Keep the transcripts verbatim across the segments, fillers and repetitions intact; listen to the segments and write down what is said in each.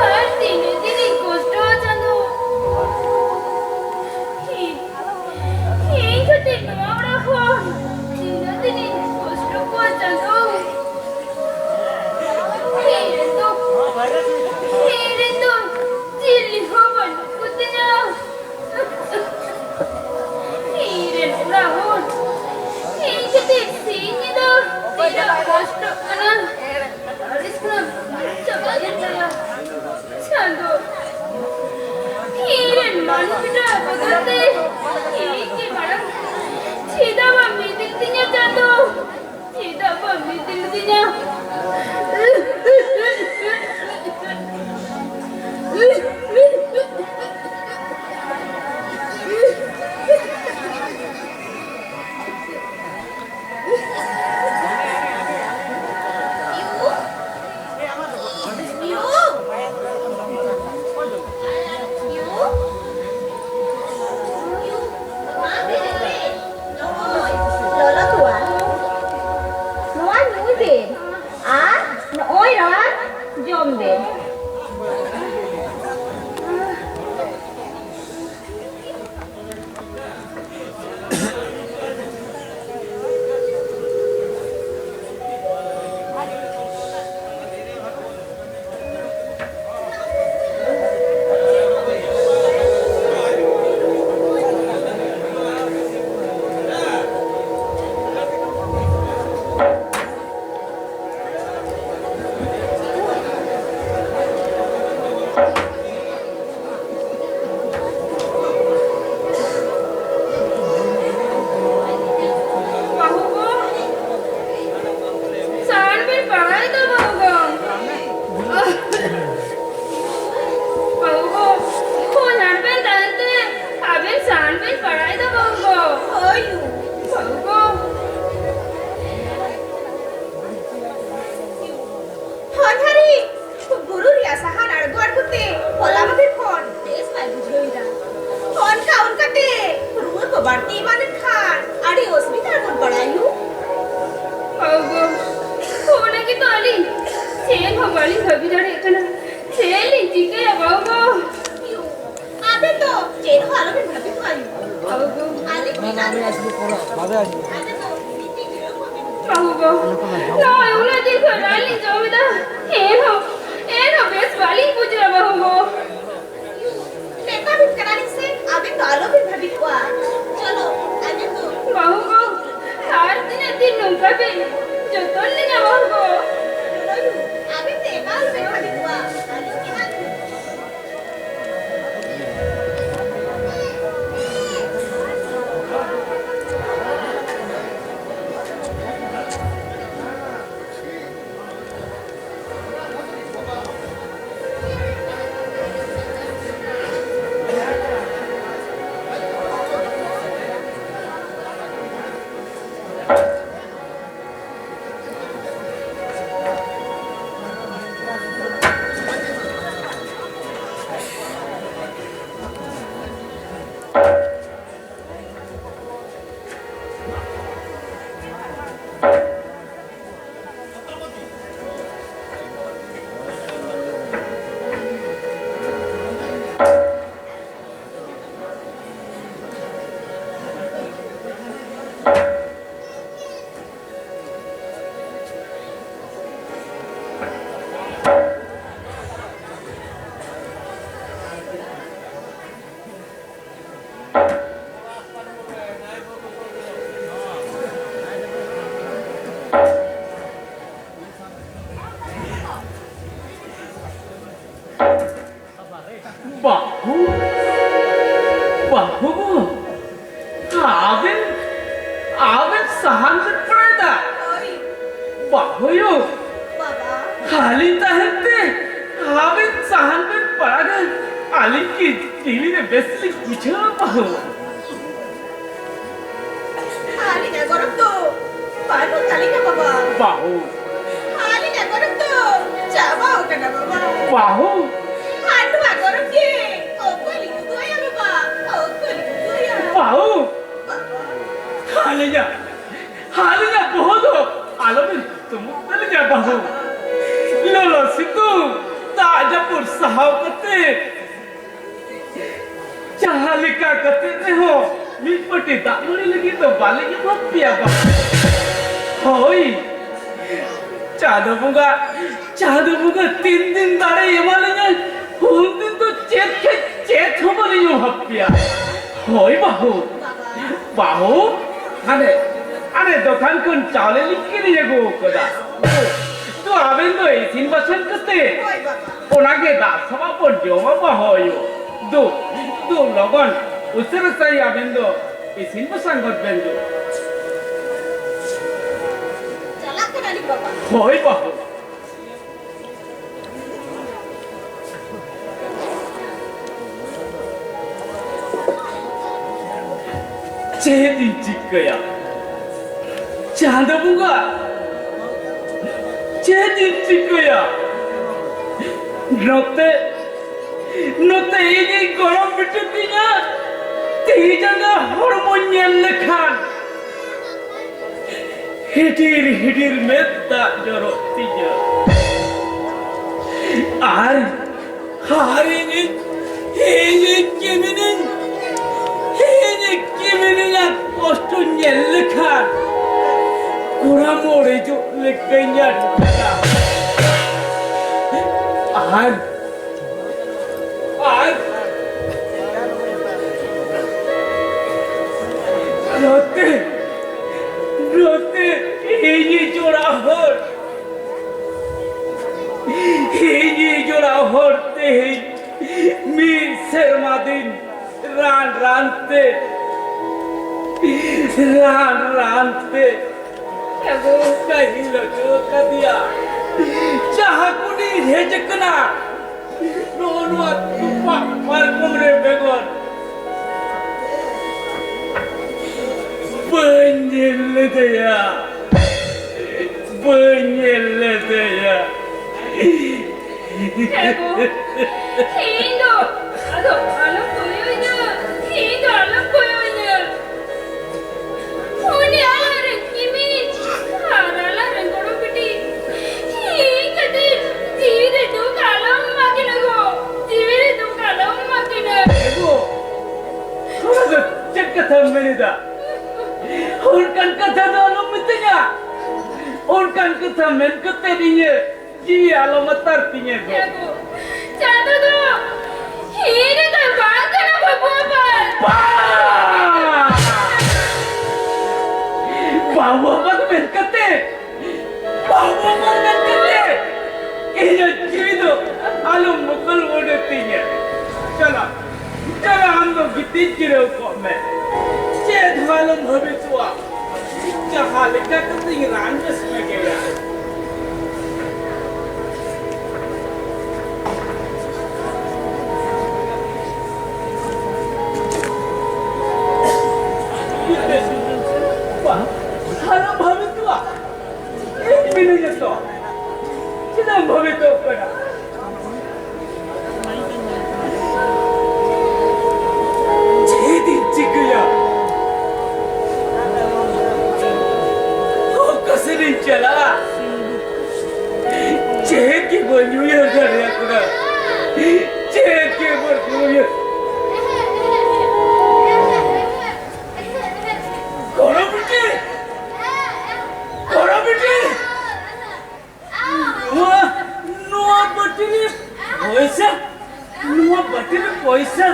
ᱟᱨ ᱛᱤᱱᱟᱹᱜ ᱫᱤᱱᱤᱧ ᱠᱚᱥᱴᱚᱜᱼᱟ ᱪᱟᱸᱫᱳ? ᱤᱧ, ᱤᱧ ᱠᱷᱟᱹᱛᱤᱨ ᱱᱚᱣᱟ ᱚᱲᱟᱜ ᱦᱚᱲ ᱛᱤᱱᱟᱹᱜ ᱫᱤᱱᱤᱧ ᱠᱚᱥᱴᱚ ᱠᱚᱣᱟ ᱪᱟᱸᱫᱳ? ᱤᱧ ᱨᱮᱱ ᱫᱚ, ᱤᱧ ᱨᱮᱱ ᱫᱚ ᱪᱤᱞᱤ ᱦᱚᱸ ᱵᱟᱹᱱᱩᱜ ᱠᱚᱛᱤᱧᱟ᱾ ᱤᱧ ᱨᱮᱱ ᱚᱲᱟᱜ ᱦᱚᱲ ᱤᱧ ᱠᱷᱟᱹᱛᱤᱨ ᱥᱤᱧ ᱧᱤᱫᱟᱹ ᱛᱤᱱᱟᱹᱜ ᱠᱚᱥᱴᱚᱜ ᱠᱟᱱᱟ᱾ ᱟᱹᱲᱤᱥ ᱠᱟᱱᱟ, ᱪᱟᱵᱟ ᱞᱮᱱ ᱛᱟᱭᱟ᱾ ᱪᱟᱸᱫᱳ, ᱤᱧ ᱨᱮᱱ ᱢᱟᱹᱱᱩ ᱵᱮᱴᱟ ᱵᱚᱫᱚᱞ ᱛᱮ ᱤᱧ ᱜᱮ ᱢᱟᱲᱟᱝ ᱪᱮᱫᱟᱜ ᱵᱟᱢ ᱤᱫᱤ ᱞᱤᱫᱤᱧᱟ ᱪᱟᱸᱫᱳ? ᱪᱮᱫᱟᱜ ᱵᱟᱢ ᱤᱫᱤ ᱞᱤᱫᱤᱧᱟ? ᱞᱚᱞᱚ ᱛᱚᱣᱟ, ᱱᱚᱣᱟ ᱧᱩᱭ ᱵᱤᱱ᱾ ᱟᱨ ᱵᱟᱹᱦᱩ ᱜᱚ, ᱱᱚᱜᱼᱚᱭ ᱩᱱᱟᱹᱜ ᱫᱤᱱ ᱠᱷᱚᱱ ᱨᱟᱱ ᱞᱤᱧ ᱡᱚᱢ ᱮᱫᱟ, ᱮᱱᱦᱚᱸ, ᱮᱱᱦᱚᱸ ᱵᱮᱥ ᱵᱟᱹᱞᱤᱧ ᱵᱩᱡᱷᱟᱹᱣᱟ ᱵᱟᱹᱦᱩ ᱜᱚ᱾ ᱢᱮᱛᱟ ᱵᱤᱱ ᱠᱟᱱᱟᱞᱤᱧ ᱥᱮ, ᱟᱵᱤᱱ ᱫᱚ ᱟᱞᱚᱵᱤᱱ ᱵᱷᱟᱹᱵᱤ ᱠᱚᱣᱟ᱾ ᱪᱚᱞᱚ, ᱟᱸᱡᱚᱢ ᱫᱚ᱾ ᱵᱟᱹᱦᱩ ᱜᱚ, ᱟᱨ ᱛᱤᱱᱟᱹᱜ ᱫᱤᱱ ᱱᱚᱝᱠᱟ ᱵᱤᱱ ᱡᱚᱛᱚᱱ ᱞᱤᱧᱟ ᱵᱟᱹᱦᱩ ᱜᱚ? ᱟᱹᱵᱤᱱ ᱫᱚ ᱮᱠᱟᱞ ᱵᱤᱱ ᱵᱷᱟᱹᱵᱤ ᱠᱚᱣᱟ᱾ ᱟᱸᱡᱚᱢ ᱠᱮᱫᱟ ᱵᱤᱱ? ᱵᱟᱹᱦᱩ, ᱵᱟᱹᱦᱩ, ᱟᱵᱮᱱ, ᱟᱵᱮᱱ ᱥᱟᱦᱟᱱ ᱵᱮᱱ ᱯᱟᱲᱟᱭᱮᱫᱟ? ᱦᱳᱭ᱾ ᱵᱟᱹᱦᱩᱭᱳ, ᱵᱟᱵᱟ᱾ ᱠᱷᱟᱹᱞᱤ ᱛᱟᱦᱮᱱ ᱛᱮ ᱟᱵᱮᱱ ᱥᱟᱦᱟᱱ ᱵᱮᱱ ᱯᱟᱲᱟᱜᱟ? ᱟᱹᱞᱤᱧ ᱠᱤ ᱡᱤᱣᱤ ᱨᱮ ᱵᱮᱥ ᱞᱤᱧ ᱵᱩᱡᱷᱟᱹᱣᱟ ᱵᱟᱹᱦᱩ? ᱟᱹᱞᱤᱧᱟᱜ ᱜᱚᱨᱚᱵᱽ ᱫᱚ ᱵᱟᱹᱱᱩᱜ ᱛᱟᱹᱞᱤᱧᱟ ᱵᱟᱵᱟ᱾ ᱵᱟᱹᱦᱩ᱾ ᱟᱹᱞᱤᱧᱟᱜ ᱜᱚᱨᱚᱵᱽ ᱫᱚ ᱪᱟᱵᱟᱣ ᱠᱟᱱᱟ ᱵᱟᱵᱟ᱾ ᱵᱟᱹᱦᱩ᱾ ᱟᱨ ᱱᱚᱣᱟ ᱜᱚᱨᱚᱵᱽ ᱜᱮ ᱚᱠᱚᱭ ᱞᱤᱧ ᱩᱫᱩᱜ ᱟᱭᱟ ᱵᱟᱵᱟ? ᱚᱠᱚᱭ ᱞᱤᱧ ᱩᱫᱩᱜ ᱟᱭᱟ? ᱵᱟᱹᱦᱩ᱾ ᱵᱟᱵᱟ᱾ ᱟᱹᱞᱤᱧᱟᱜ, ᱟᱹᱞᱤᱧᱟᱜ ᱵᱚᱦᱚᱜ ᱫᱚ ᱟᱞᱚᱵᱤᱱ ᱛᱩᱢᱩᱫ ᱛᱟᱹᱞᱤᱧᱟ ᱵᱟᱹᱦᱩ᱾ ᱞᱚᱞᱚ ᱥᱤᱛᱩᱝ, ᱫᱟᱜ ᱡᱟᱹᱯᱩᱫ ᱥᱟᱦᱟᱣ ᱠᱟᱛᱮ ᱡᱟᱦᱟᱸ ᱞᱮᱠᱟ ᱠᱟᱛᱮ ᱨᱮᱦᱚᱸ ᱢᱤᱫ ᱵᱟᱹᱴᱤ ᱫᱟᱜ ᱢᱟᱹᱲᱤ ᱞᱟᱹᱜᱤᱫ ᱫᱚ ᱵᱟᱞᱮ ᱮᱢᱟ ᱯᱮᱭᱟ ᱵᱟ᱾ ᱦᱳᱭ, ᱪᱟᱸᱫᱚ ᱵᱚᱸᱜᱟ, ᱪᱟᱸᱫᱚ ᱵᱚᱸᱜᱟ ᱛᱤᱱ ᱫᱤᱱ ᱫᱟᱲᱮ ᱮᱢᱟ ᱞᱤᱧᱟ, ᱩᱱ ᱫᱤᱱ ᱫᱚ ᱪᱮᱫ ᱪᱮᱫ ᱪᱮᱫ ᱦᱚᱸ ᱵᱟᱹᱞᱤᱧ ᱮᱢᱟ ᱯᱮᱭᱟ᱾ ᱦᱳᱭ ᱵᱟᱹᱦᱩ, ᱵᱟᱹᱦᱩ, ᱦᱟᱱᱮ, ᱦᱟᱱᱮ ᱫᱚᱠᱟᱱ ᱠᱷᱚᱱ ᱪᱟᱣᱞᱮ ᱞᱤᱧ ᱠᱤᱨᱤᱧ ᱟᱹᱜᱩ ᱟᱠᱟᱫᱟ᱾ ᱛᱚ ᱟᱵᱮᱱ ᱫᱚ ᱤᱥᱤᱱ ᱵᱟᱥᱟᱝ ᱠᱟᱛᱮ ᱚᱱᱟᱜᱮ ᱫᱟᱜ ᱥᱟᱵᱟ ᱵᱚᱱ ᱡᱚᱢᱟ ᱵᱟᱹᱦᱩ ᱟᱭᱳ᱾ ᱫᱩ, ᱫᱩ ᱞᱚᱜᱚᱱ ᱩᱥᱟᱹᱨᱟ ᱥᱟᱺᱦᱤᱡ ᱟᱵᱮᱱ ᱫᱚ ᱤᱥᱤᱱ ᱵᱟᱥᱟᱝ ᱜᱚᱫ ᱵᱮᱱ ᱫᱩ᱾ ᱪᱟᱞᱟᱜ ᱠᱟᱱᱟᱞᱤᱧ ᱵᱟᱵᱟ᱾ ᱦᱳᱭ ᱵᱟᱹᱦᱩ᱾ ᱪᱮᱫ ᱤᱧ ᱪᱤᱠᱟᱹᱭᱟ? ᱪᱟᱸᱫᱚ ᱵᱚᱸᱜᱟ, ᱪᱮᱫ ᱤᱧ ᱪᱤᱠᱟᱹᱭᱟ? ᱱᱚᱛᱮ, ᱱᱚᱛᱮ ᱤᱧᱤᱡ ᱜᱚᱲᱚᱢ ᱵᱤᱴᱤ ᱛᱤᱧᱟᱹ ᱛᱤ ᱡᱟᱸᱜᱟ ᱦᱚᱲᱢᱚᱧ ᱧᱮᱞ ᱞᱮᱠᱷᱟᱱ ᱦᱤᱰᱤᱨ ᱦᱤᱰᱤᱨ ᱢᱮᱫ ᱫᱟᱜ ᱡᱚᱨᱚᱜ ᱛᱤᱧᱟᱹ᱾ ᱟᱨ, ᱟᱨ ᱤᱧᱤᱡ, ᱤᱧᱤᱡ ᱠᱤᱢᱤᱱᱤᱧ, ᱤᱧᱤᱡ ᱠᱤᱢᱤᱱᱤᱧᱟᱜ ᱠᱚᱥᱴᱚ ᱧᱮᱞ ᱞᱮᱠᱷᱟᱱ ᱠᱚᱲᱟ ᱢᱚᱨᱮ ᱡᱚᱜ ᱞᱮᱠᱟᱧ ᱟᱴᱠᱟᱨᱟ᱾ ᱟᱨ ᱟᱨ ᱱᱚᱛᱮ, ᱱᱚᱛᱮ ᱤᱧᱤᱡ ᱚᱲᱟᱜ ᱦᱚᱲ, ᱤᱧᱤᱡ ᱚᱲᱟᱜ ᱦᱚᱲ ᱛᱮᱦᱮᱧ ᱢᱤᱫ ᱥᱮᱨᱢᱟ ᱫᱤᱱ ᱨᱟᱱ ᱨᱟᱱ ᱛᱮ, ᱨᱟᱱ ᱨᱟᱱ ᱛᱮ ᱮᱜᱳ, ᱠᱟᱹᱦᱤᱞ ᱦᱚᱪᱚ ᱟᱠᱟᱫᱮᱭᱟ᱾ ᱡᱟᱦᱟᱸ ᱠᱷᱚᱱᱤᱧ ᱦᱮᱡ ᱟᱠᱟᱱᱟ, ᱱᱚᱜᱼᱚ ᱱᱚᱣᱟ ᱛᱚᱯᱟᱜ ᱯᱟᱨᱠᱚᱢ ᱨᱮ ᱵᱮᱜᱚᱨ ᱵᱟᱹᱧ ᱧᱮᱞ ᱞᱮᱫᱮᱭᱟ, ᱵᱟᱹᱧ ᱧᱮᱞ ᱞᱮᱫᱮᱭᱟ᱾ ᱮᱜᱳ, ᱤᱧ ᱫᱚ, ᱟᱫᱚ ᱟᱞᱚᱢ ᱠᱚᱭᱚᱜ ᱤᱧᱟ, ᱤᱧ ᱫᱚ ᱟᱞᱚᱢ ᱠᱚᱭᱚᱜ ᱤᱧᱟ᱾ ᱩᱱᱤ ᱟᱞᱟᱝ ᱨᱮᱱ ᱠᱤᱢᱤᱱ ᱟᱨ ᱟᱞᱟᱝ ᱨᱮᱱ ᱜᱚᱲᱚᱢ ᱵᱤᱴᱤ ᱤᱧ ᱠᱷᱟᱹᱛᱤᱨ ᱡᱤᱣᱤ ᱨᱮ ᱫᱩᱠ ᱟᱞᱚᱢ ᱮᱢᱟ ᱠᱤᱱᱟ ᱜᱳ, ᱡᱤᱣᱤ ᱨᱮ ᱫᱩᱠ ᱟᱞᱚᱢ ᱮᱢᱟ ᱠᱤᱱᱟ᱾ ᱮᱜᱳ, ᱱᱚᱣᱟ ᱫᱚ ᱪᱮᱫ ᱠᱟᱛᱷᱟ? ᱢᱮᱱᱮᱫᱟ, ᱚᱱᱠᱟᱱ ᱠᱟᱛᱷᱟ ᱫᱚ ᱟᱞᱚᱢ ᱢᱤᱛᱟᱹᱧᱟ᱾ ᱚᱱᱠᱟᱱ ᱠᱟᱛᱷᱟ ᱢᱮᱱ ᱠᱟᱛᱮ ᱤᱧᱟᱹᱜ ᱡᱤᱣᱤ ᱟᱞᱚᱢ ᱟᱛᱟᱨ ᱛᱤᱧᱟᱹ ᱜᱚ᱾ ᱪᱟᱸᱫᱚ, ᱪᱟᱸᱫᱚ ᱫᱚ ᱤᱧ ᱨᱮᱱ ᱫᱚᱭ ᱵᱟᱝ ᱠᱟᱱᱟ ᱵᱟᱹᱵᱩ ᱟᱯᱟᱛ᱾ ᱵᱟᱝ! ᱵᱟᱹᱵᱩ ᱟᱯᱟᱛ ᱢᱮᱱ ᱠᱟᱛᱮ, ᱵᱟᱹᱵᱩ ᱟᱯᱟᱛ ᱢᱮᱱ ᱠᱟᱛᱮ ᱤᱧᱟᱹᱜ ᱡᱤᱣᱤ ᱫᱚ ᱟᱞᱚᱢ ᱢᱚᱠᱚᱞ ᱵᱚᱰᱮ ᱛᱤᱧᱟᱹ᱾ ᱪᱟᱞᱟᱜ ᱪᱟᱞᱟᱜ, ᱟᱢ ᱫᱚ ᱜᱤᱛᱤᱡ ᱡᱤᱨᱟᱹᱣ ᱠᱚᱜ ᱢᱮ᱾ ᱪᱮᱫ ᱦᱚᱸ ᱟᱞᱚᱢ ᱵᱷᱟᱹᱵᱤᱛᱚᱜᱼᱟ᱾ ᱡᱟᱦᱟᱸ ᱞᱮᱠᱟ ᱠᱟᱛᱮᱧ ᱨᱟᱱ ᱵᱮᱥ ᱢᱮ ᱜᱮᱭᱟ᱾ ᱵᱟᱝ, ᱟᱞᱚᱢ ᱵᱷᱟᱹᱵᱤᱛᱚᱜᱼᱟ᱾ ᱤᱧ ᱢᱤᱱᱟᱹᱧᱟ ᱛᱚ᱾ ᱪᱮᱫᱟᱜ ᱮᱢ ᱵᱷᱟᱹᱵᱤᱛᱚᱜ ᱠᱟᱱᱟ? ᱪᱮᱫ ᱤᱧ ᱪᱤᱠᱟᱹᱭᱟ? ᱚᱠᱟ ᱥᱮᱫ ᱤᱧ ᱪᱟᱞᱟᱜᱼᱟ? ᱪᱮᱫ ᱜᱮ ᱵᱟᱹᱧ ᱩᱭᱦᱟᱹᱨ ᱫᱟᱲᱮᱭᱟᱜ ᱠᱟᱱᱟ᱾ ᱪᱮᱫ ᱜᱮ ᱵᱟᱹᱧ ᱩᱭᱦᱟᱹᱨ᱾ ᱜᱚᱲᱚ ᱵᱤᱴᱤ! ᱜᱚᱲᱚ ᱵᱤᱴᱤ! ᱱᱚᱣᱟ, ᱱᱚᱣᱟ ᱵᱟᱹᱴᱤ ᱨᱮ ᱯᱚᱭᱥᱟ, ᱱᱚᱣᱟ ᱵᱟᱹᱴᱤ ᱨᱮ ᱯᱚᱭᱥᱟ᱾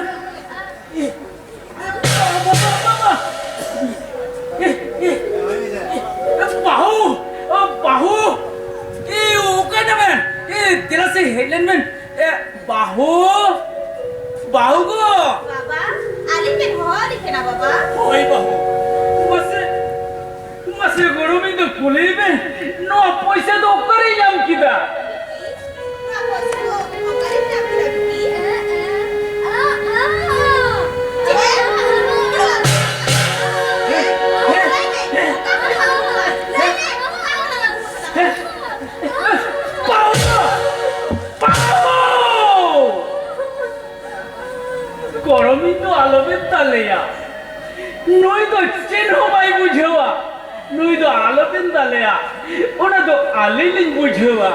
ᱮ, ᱵᱟᱵᱟ, ᱵᱟᱵᱟ, ᱵᱟᱵᱟ᱾ ᱮ, ᱮ, ᱮ, ᱵᱟᱹᱦᱩ, ᱵᱟᱹᱦᱩ᱾ ᱮ, ᱚᱠᱟᱭ ᱱᱟᱢ? ᱮ, ᱫᱮᱞᱟ ᱥᱮ ᱦᱮᱡ ᱞᱮᱱ ᱵᱮᱱ᱾ ᱮ, ᱵᱟᱹᱦᱩ, ᱵᱟᱹᱦᱩ ᱜᱚ᱾ ᱵᱟᱵᱟ, ᱟᱹᱞᱤᱧ ᱵᱮᱱ ᱦᱚᱦᱚ ᱟᱹᱞᱤᱧ ᱠᱟᱱᱟ ᱵᱟᱵᱟ᱾ ᱦᱳᱭ ᱵᱟᱹᱦᱩ, ᱢᱟᱥᱮ, ᱢᱟᱥᱮ ᱜᱚᱲᱚᱢᱤᱧ ᱫᱚ ᱠᱩᱞᱤᱭᱮ ᱢᱮ, ᱱᱚᱣᱟ ᱯᱚᱭᱥᱟ ᱫᱚ ᱚᱠᱟᱨᱮᱭ ᱧᱟᱢ ᱠᱮᱫᱟ? ᱱᱚᱣᱟ ᱯᱚᱭᱥᱟ ᱫᱚ ᱚᱠᱟᱨᱮᱢ ᱧᱟᱢ ᱠᱮᱫᱟ ᱵᱤᱴᱤ? ᱵᱟᱹᱦᱩ! ᱵᱟᱹᱦᱩ! ᱜᱚᱲᱚᱢᱤᱧ ᱫᱚ ᱟᱞᱚᱵᱮᱱ ᱫᱟᱞᱮᱭᱟ, ᱱᱩᱭ ᱫᱚ ᱪᱮᱫ ᱦᱚᱸ ᱵᱟᱭ ᱵᱩᱡᱷᱟᱹᱣᱟ᱾ ᱱᱩᱭ ᱫᱚ ᱟᱞᱚᱵᱮᱱ ᱫᱟᱞᱮᱭᱟ, ᱚᱱᱟ ᱫᱚ ᱟᱹᱞᱤᱧ ᱞᱤᱧ ᱵᱩᱡᱷᱟᱹᱣᱟ᱾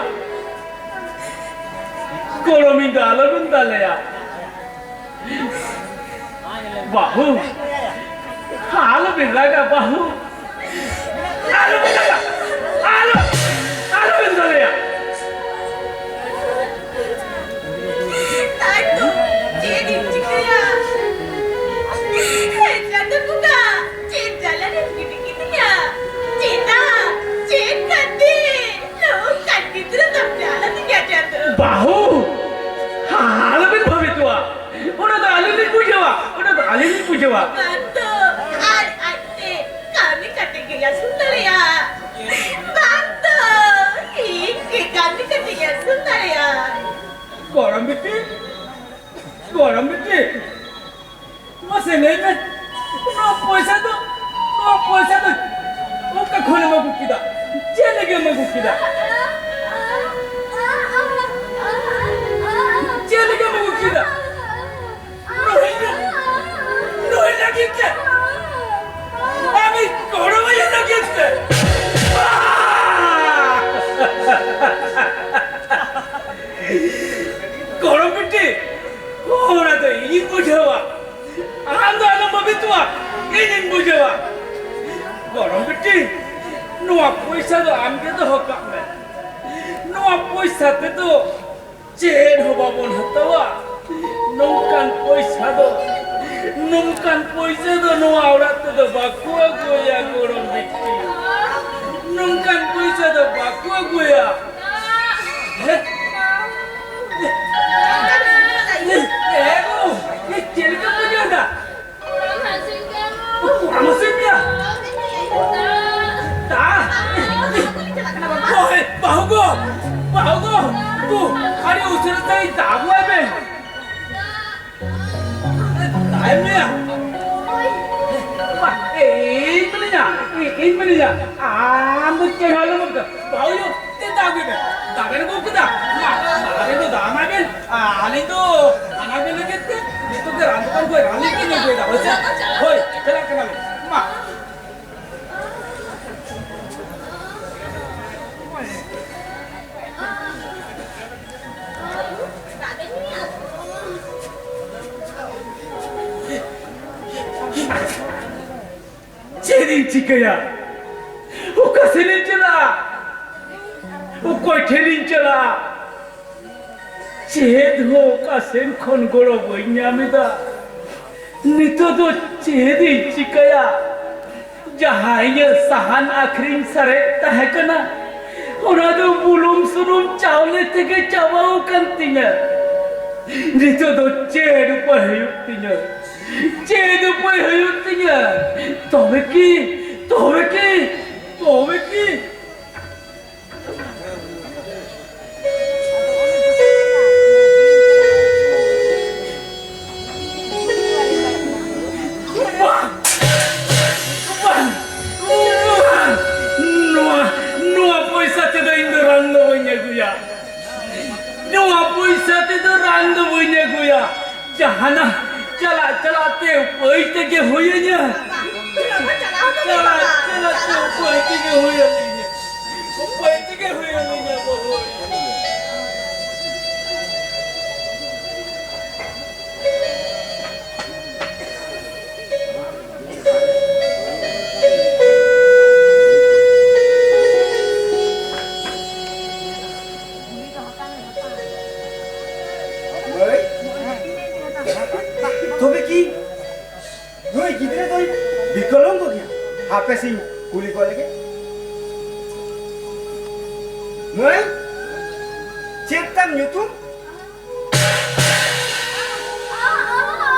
ᱜᱚᱲᱚᱢᱤᱧ ᱫᱚ ᱟᱞᱚᱵᱮᱱ ᱫᱟᱞᱮᱭᱟ᱾ ᱵᱟᱹᱦᱩ, ᱟᱞᱚᱵᱤᱱ ᱨᱟᱜᱟ ᱵᱟᱹᱦᱩ, ᱟᱞᱚᱵᱤᱱ ᱨᱟᱜᱟ, ᱟᱞᱚ, ᱟᱞᱚᱵᱤᱱ ᱫᱟᱞᱮᱭᱟ᱾ ᱛᱟᱭ ᱛᱚ, ᱪᱮᱫ ᱤᱧ ᱪᱤᱠᱟᱹᱭᱟ? ᱦᱮ ᱪᱟᱸᱫᱚ ᱵᱚᱸᱜᱟ, ᱪᱮᱫ ᱡᱟᱞᱟ ᱨᱮᱢ ᱜᱤᱰᱤ ᱠᱤᱫᱤᱧᱟ? ᱪᱮᱫᱟᱜ? ᱪᱮᱫ ᱠᱷᱟᱹᱛᱤᱨ? ᱱᱚᱝᱠᱟᱱ ᱜᱤᱫᱽᱨᱟᱹ ᱫᱚᱢ ᱡᱟᱞᱟᱫᱤᱧᱟ ᱪᱟᱸᱫᱚ᱾ ᱵᱟᱹᱦᱩ, ᱟᱞᱚᱵᱤᱱ ᱵᱷᱟᱹᱵᱤᱛᱚᱜᱼᱟ᱾ ᱚᱱᱟ ᱫᱚ ᱟᱹᱞᱤᱧ ᱞᱤᱧ ᱵᱩᱡᱷᱟᱹᱣᱟ, ᱚᱱᱟ ᱫᱚ ᱟᱹᱞᱤᱧ ᱞᱤᱧ ᱵᱩᱡᱷᱟᱹᱣᱟ᱾ ᱵᱟᱝ ᱛᱚ, ᱟᱡ ᱟᱡᱛᱮ ᱠᱟᱹᱢᱤ ᱠᱟᱛᱮ ᱜᱮ ᱟᱹᱥᱩᱞ ᱫᱟᱲᱮᱭᱟᱜᱼᱟ᱾ ᱵᱟᱝ ᱛᱚ, ᱤᱧ ᱜᱮ ᱠᱟᱹᱢᱤ ᱠᱟᱛᱮ ᱟᱹᱥᱩᱞ ᱫᱟᱲᱮᱭᱟᱜᱼᱟ᱾ ᱜᱚᱲᱚᱢ ᱵᱤᱴᱤ, ᱜᱚᱲᱚᱢ ᱵᱤᱴᱤ, ᱢᱟᱥᱮ ᱞᱟᱹᱭ ᱢᱮ, ᱱᱚᱣᱟ ᱯᱚᱭᱥᱟ ᱫᱚ, ᱱᱚᱣᱟ ᱯᱚᱭᱥᱟ ᱫᱚ ᱚᱠᱟ ᱠᱷᱚᱱᱮᱢ ᱟᱹᱜᱩ ᱠᱮᱫᱟ? ᱪᱮᱫ ᱞᱟᱹᱜᱤᱫ ᱮᱢ ᱟᱹᱜᱩ ᱠᱮᱫᱟ? ᱪᱮᱫ ᱞᱟᱹᱜᱤᱫ ᱮᱢ ᱟᱹᱜᱩ ᱠᱮᱫᱟ? ᱱᱩᱭ, ᱱᱩᱭ ᱞᱟᱹᱜᱤᱫ ᱛᱮ? ᱟᱢᱤᱡ ᱜᱚᱲᱚᱢ ᱟᱭᱳ ᱞᱟᱹᱜᱤᱫ ᱛᱮ? ᱜᱚᱲᱚᱢ ᱵᱤᱴᱤ, ᱚᱱᱟ ᱫᱚ ᱤᱧᱤᱧ ᱵᱩᱡᱷᱟᱹᱣᱟ᱾ ᱟᱢ ᱫᱚ ᱟᱞᱚᱢ ᱵᱷᱟᱹᱵᱤᱛᱚᱜᱼᱟ, ᱤᱧᱤᱧ ᱵᱩᱡᱷᱟᱹᱣᱟ᱾ ᱜᱚᱲᱚᱢ ᱵᱤᱴᱤ, ᱱᱚᱣᱟ ᱯᱚᱭᱥᱟ ᱫᱚ ᱟᱢ ᱜᱮ ᱫᱚᱦᱚ ᱠᱟᱜ ᱢᱮ᱾ ᱱᱚᱣᱟ ᱯᱚᱭᱥᱟ ᱛᱮᱫᱚ ᱪᱮᱫ ᱦᱚᱸ ᱵᱟᱵᱚᱱ ᱦᱟᱛᱟᱣᱟ᱾ ᱱᱚᱝᱠᱟᱱ ᱯᱚᱭᱥᱟ ᱫᱚ, ᱱᱚᱝᱠᱟᱱ ᱯᱚᱭᱥᱟ ᱫᱚ ᱱᱚᱣᱟ ᱚᱲᱟᱜ ᱛᱮᱫᱚ ᱵᱟᱠᱚ ᱟᱹᱜᱩᱭᱟ ᱜᱚᱲᱚᱢ ᱵᱤᱴᱤ᱾ ᱱᱚᱝᱠᱟᱱ ᱯᱚᱭᱥᱟ ᱫᱚ ᱵᱟᱠᱚ ᱟᱹᱜᱩᱭᱟ᱾ ᱦᱮᱸ? ᱮ ᱜᱳ, ᱮ ᱪᱮᱫ ᱞᱮᱠᱟᱢ ᱵᱩᱡᱷᱟᱹᱣ ᱫᱟ? ᱠᱚᱲᱟᱢ ᱦᱟᱹᱥᱩᱧ ᱠᱟᱱᱟ᱾ ᱫᱟ? ᱳᱭ, ᱵᱟᱹᱦᱩ ᱜᱳ, ᱵᱟᱹᱦᱩ ᱜᱳ, ᱫᱩ, ᱟᱹᱰᱤ ᱩᱥᱟᱹᱨᱟ ᱛᱮ ᱫᱟᱜ ᱟᱹᱜᱩᱣᱟᱭ ᱢᱮ᱾ ᱛᱟᱭᱚᱢ ᱨᱮᱭᱟ᱾ ᱵᱟ, ᱤᱧ ᱢᱤᱱᱟᱹᱧᱟ, ᱤᱧ ᱢᱤᱱᱟᱹᱧᱟ᱾ ᱟᱢ ᱫᱚ ᱪᱮᱫ ᱦᱚᱸ ᱟᱞᱚᱢ ᱵᱚᱛᱚᱨ᱾ ᱵᱟᱹᱦᱩ ᱭᱳ, ᱪᱮᱫ ᱫᱟᱜ ᱟᱹᱜᱩᱭ ᱢᱮ᱾ ᱫᱟᱜ ᱵᱮᱱ ᱟᱹᱜᱩ ᱠᱮᱫᱟ? ᱢᱟ, ᱟᱹᱵᱤᱱ ᱫᱚ ᱫᱟᱜ ᱮᱢᱟᱭ ᱵᱮᱱ᱾ ᱟᱹᱞᱤᱧ ᱫᱚ ᱦᱟᱱᱟ ᱵᱮᱱ ᱞᱟᱹᱜᱤᱫ ᱛᱮ ᱱᱤᱛᱚᱜ ᱜᱮ ᱨᱟᱱ ᱫᱚᱠᱟᱱ ᱠᱷᱚᱱ ᱨᱟᱱ ᱞᱤᱧ ᱠᱤᱨᱤᱧ ᱟᱹᱜᱩᱭᱮᱫᱟ, ᱦᱳᱭ ᱥᱮ? ᱦᱳᱭ, ᱪᱟᱞᱟᱜ ᱠᱟᱱᱟᱞᱤᱧ᱾ ᱢᱟ᱾ ᱪᱤᱠᱟᱹᱭᱟ? ᱚᱠᱟ ᱥᱮᱱᱤᱧ ᱪᱟᱞᱟᱜᱼᱟ? ᱚᱠᱚᱭ ᱴᱷᱮᱱᱤᱧ ᱪᱟᱞᱟᱜᱼᱟ? ᱪᱮᱫ ᱦᱚᱸ ᱚᱠᱟ ᱥᱮᱱ ᱠᱷᱚᱱ ᱜᱚᱲᱚ ᱵᱟᱹᱧ ᱧᱟᱢ ᱮᱫᱟ᱾ ᱱᱤᱛᱚᱜ ᱫᱚ ᱪᱮᱫ ᱤᱧ ᱪᱤᱠᱟᱹᱭᱟ? ᱡᱟᱦᱟᱸ ᱤᱧᱟᱹᱜ ᱥᱟᱦᱟᱱ ᱟᱹᱠᱷᱨᱤᱧ ᱥᱟᱨᱮᱡ ᱛᱟᱦᱮᱸ ᱠᱟᱱᱟ, ᱚᱱᱟ ᱫᱚ ᱵᱩᱞᱩᱝ ᱥᱩᱱᱩᱢ ᱪᱟᱣᱞᱮ ᱛᱮᱜᱮ ᱪᱟᱵᱟ ᱟᱠᱟᱱ ᱛᱤᱧᱟ᱾ ᱱᱤᱛᱚᱜ ᱫᱚ ᱪᱮᱫ ᱩᱯᱟᱹᱭ ᱦᱩᱭᱩᱜ ᱛᱤᱧᱟ? ᱪᱮᱫ ᱩᱯᱟᱹᱭ ᱦᱩᱭᱩᱜ ᱛᱤᱧᱟ? ᱛᱚᱵᱮ ᱠᱤ, ᱛᱚᱵᱮ ᱠᱤ, ᱛᱚᱵᱮ ᱠᱤ? ᱵᱟᱝ! ᱵᱟᱝ! ᱵᱟᱝ! ᱱᱚᱣᱟ, ᱱᱚᱣᱟ ᱯᱚᱭᱥᱟ ᱛᱮᱫᱚ ᱤᱧ ᱫᱚ ᱨᱟᱱ ᱫᱚ ᱵᱟᱹᱧ ᱟᱹᱜᱩᱭᱟ᱾ ᱱᱚᱣᱟ ᱯᱚᱭᱥᱟ ᱛᱮᱫᱚ ᱨᱟᱱ ᱫᱚ ᱵᱟᱹᱧ ᱟᱹᱜᱩᱭᱟ᱾ ᱡᱟᱦᱟᱱᱟᱜ ᱪᱟᱞᱟᱜ ᱪᱟᱞᱟᱜ ᱛᱮ ᱩᱯᱟᱹᱭ ᱛᱮᱜᱮ ᱦᱩᱭᱟᱹᱧᱟ᱾ ᱵᱟᱹᱵᱩ, ᱞᱚᱜᱚᱱ ᱪᱟᱞᱟᱣ ᱦᱚᱫᱚᱜ ᱢᱮ ᱪᱟᱞᱟᱜ ᱵᱟᱵᱟ, ᱪᱟᱞᱟᱜ ᱛᱮ ᱪᱟᱞᱟᱣ ᱩᱯᱟᱹᱭ ᱦᱚᱫᱚᱜ ᱛᱮᱜᱮ ᱢᱮ᱾ ᱦᱩᱭᱟᱹᱧᱟ᱾ ᱩᱯᱟᱹᱭ ᱛᱮᱜᱮ ᱦᱩᱭᱟᱹᱧᱟ ᱵᱟᱹᱵᱩ᱾ ᱢᱟᱹᱭ, ᱛᱚᱵᱮ ᱠᱤ ᱱᱩᱭ ᱜᱤᱫᱽᱨᱟᱹ ᱫᱚᱭ ᱵᱤᱠᱚᱞᱚᱝᱜᱚ ᱜᱮᱭᱟ? ᱦᱟᱯᱮ ᱥᱮᱧ ᱠᱩᱞᱤ ᱜᱚᱫ ᱞᱮᱜᱮ᱾ ᱢᱟᱹᱭ, ᱪᱮᱫ ᱛᱟᱢ ᱧᱩᱛᱩᱢ?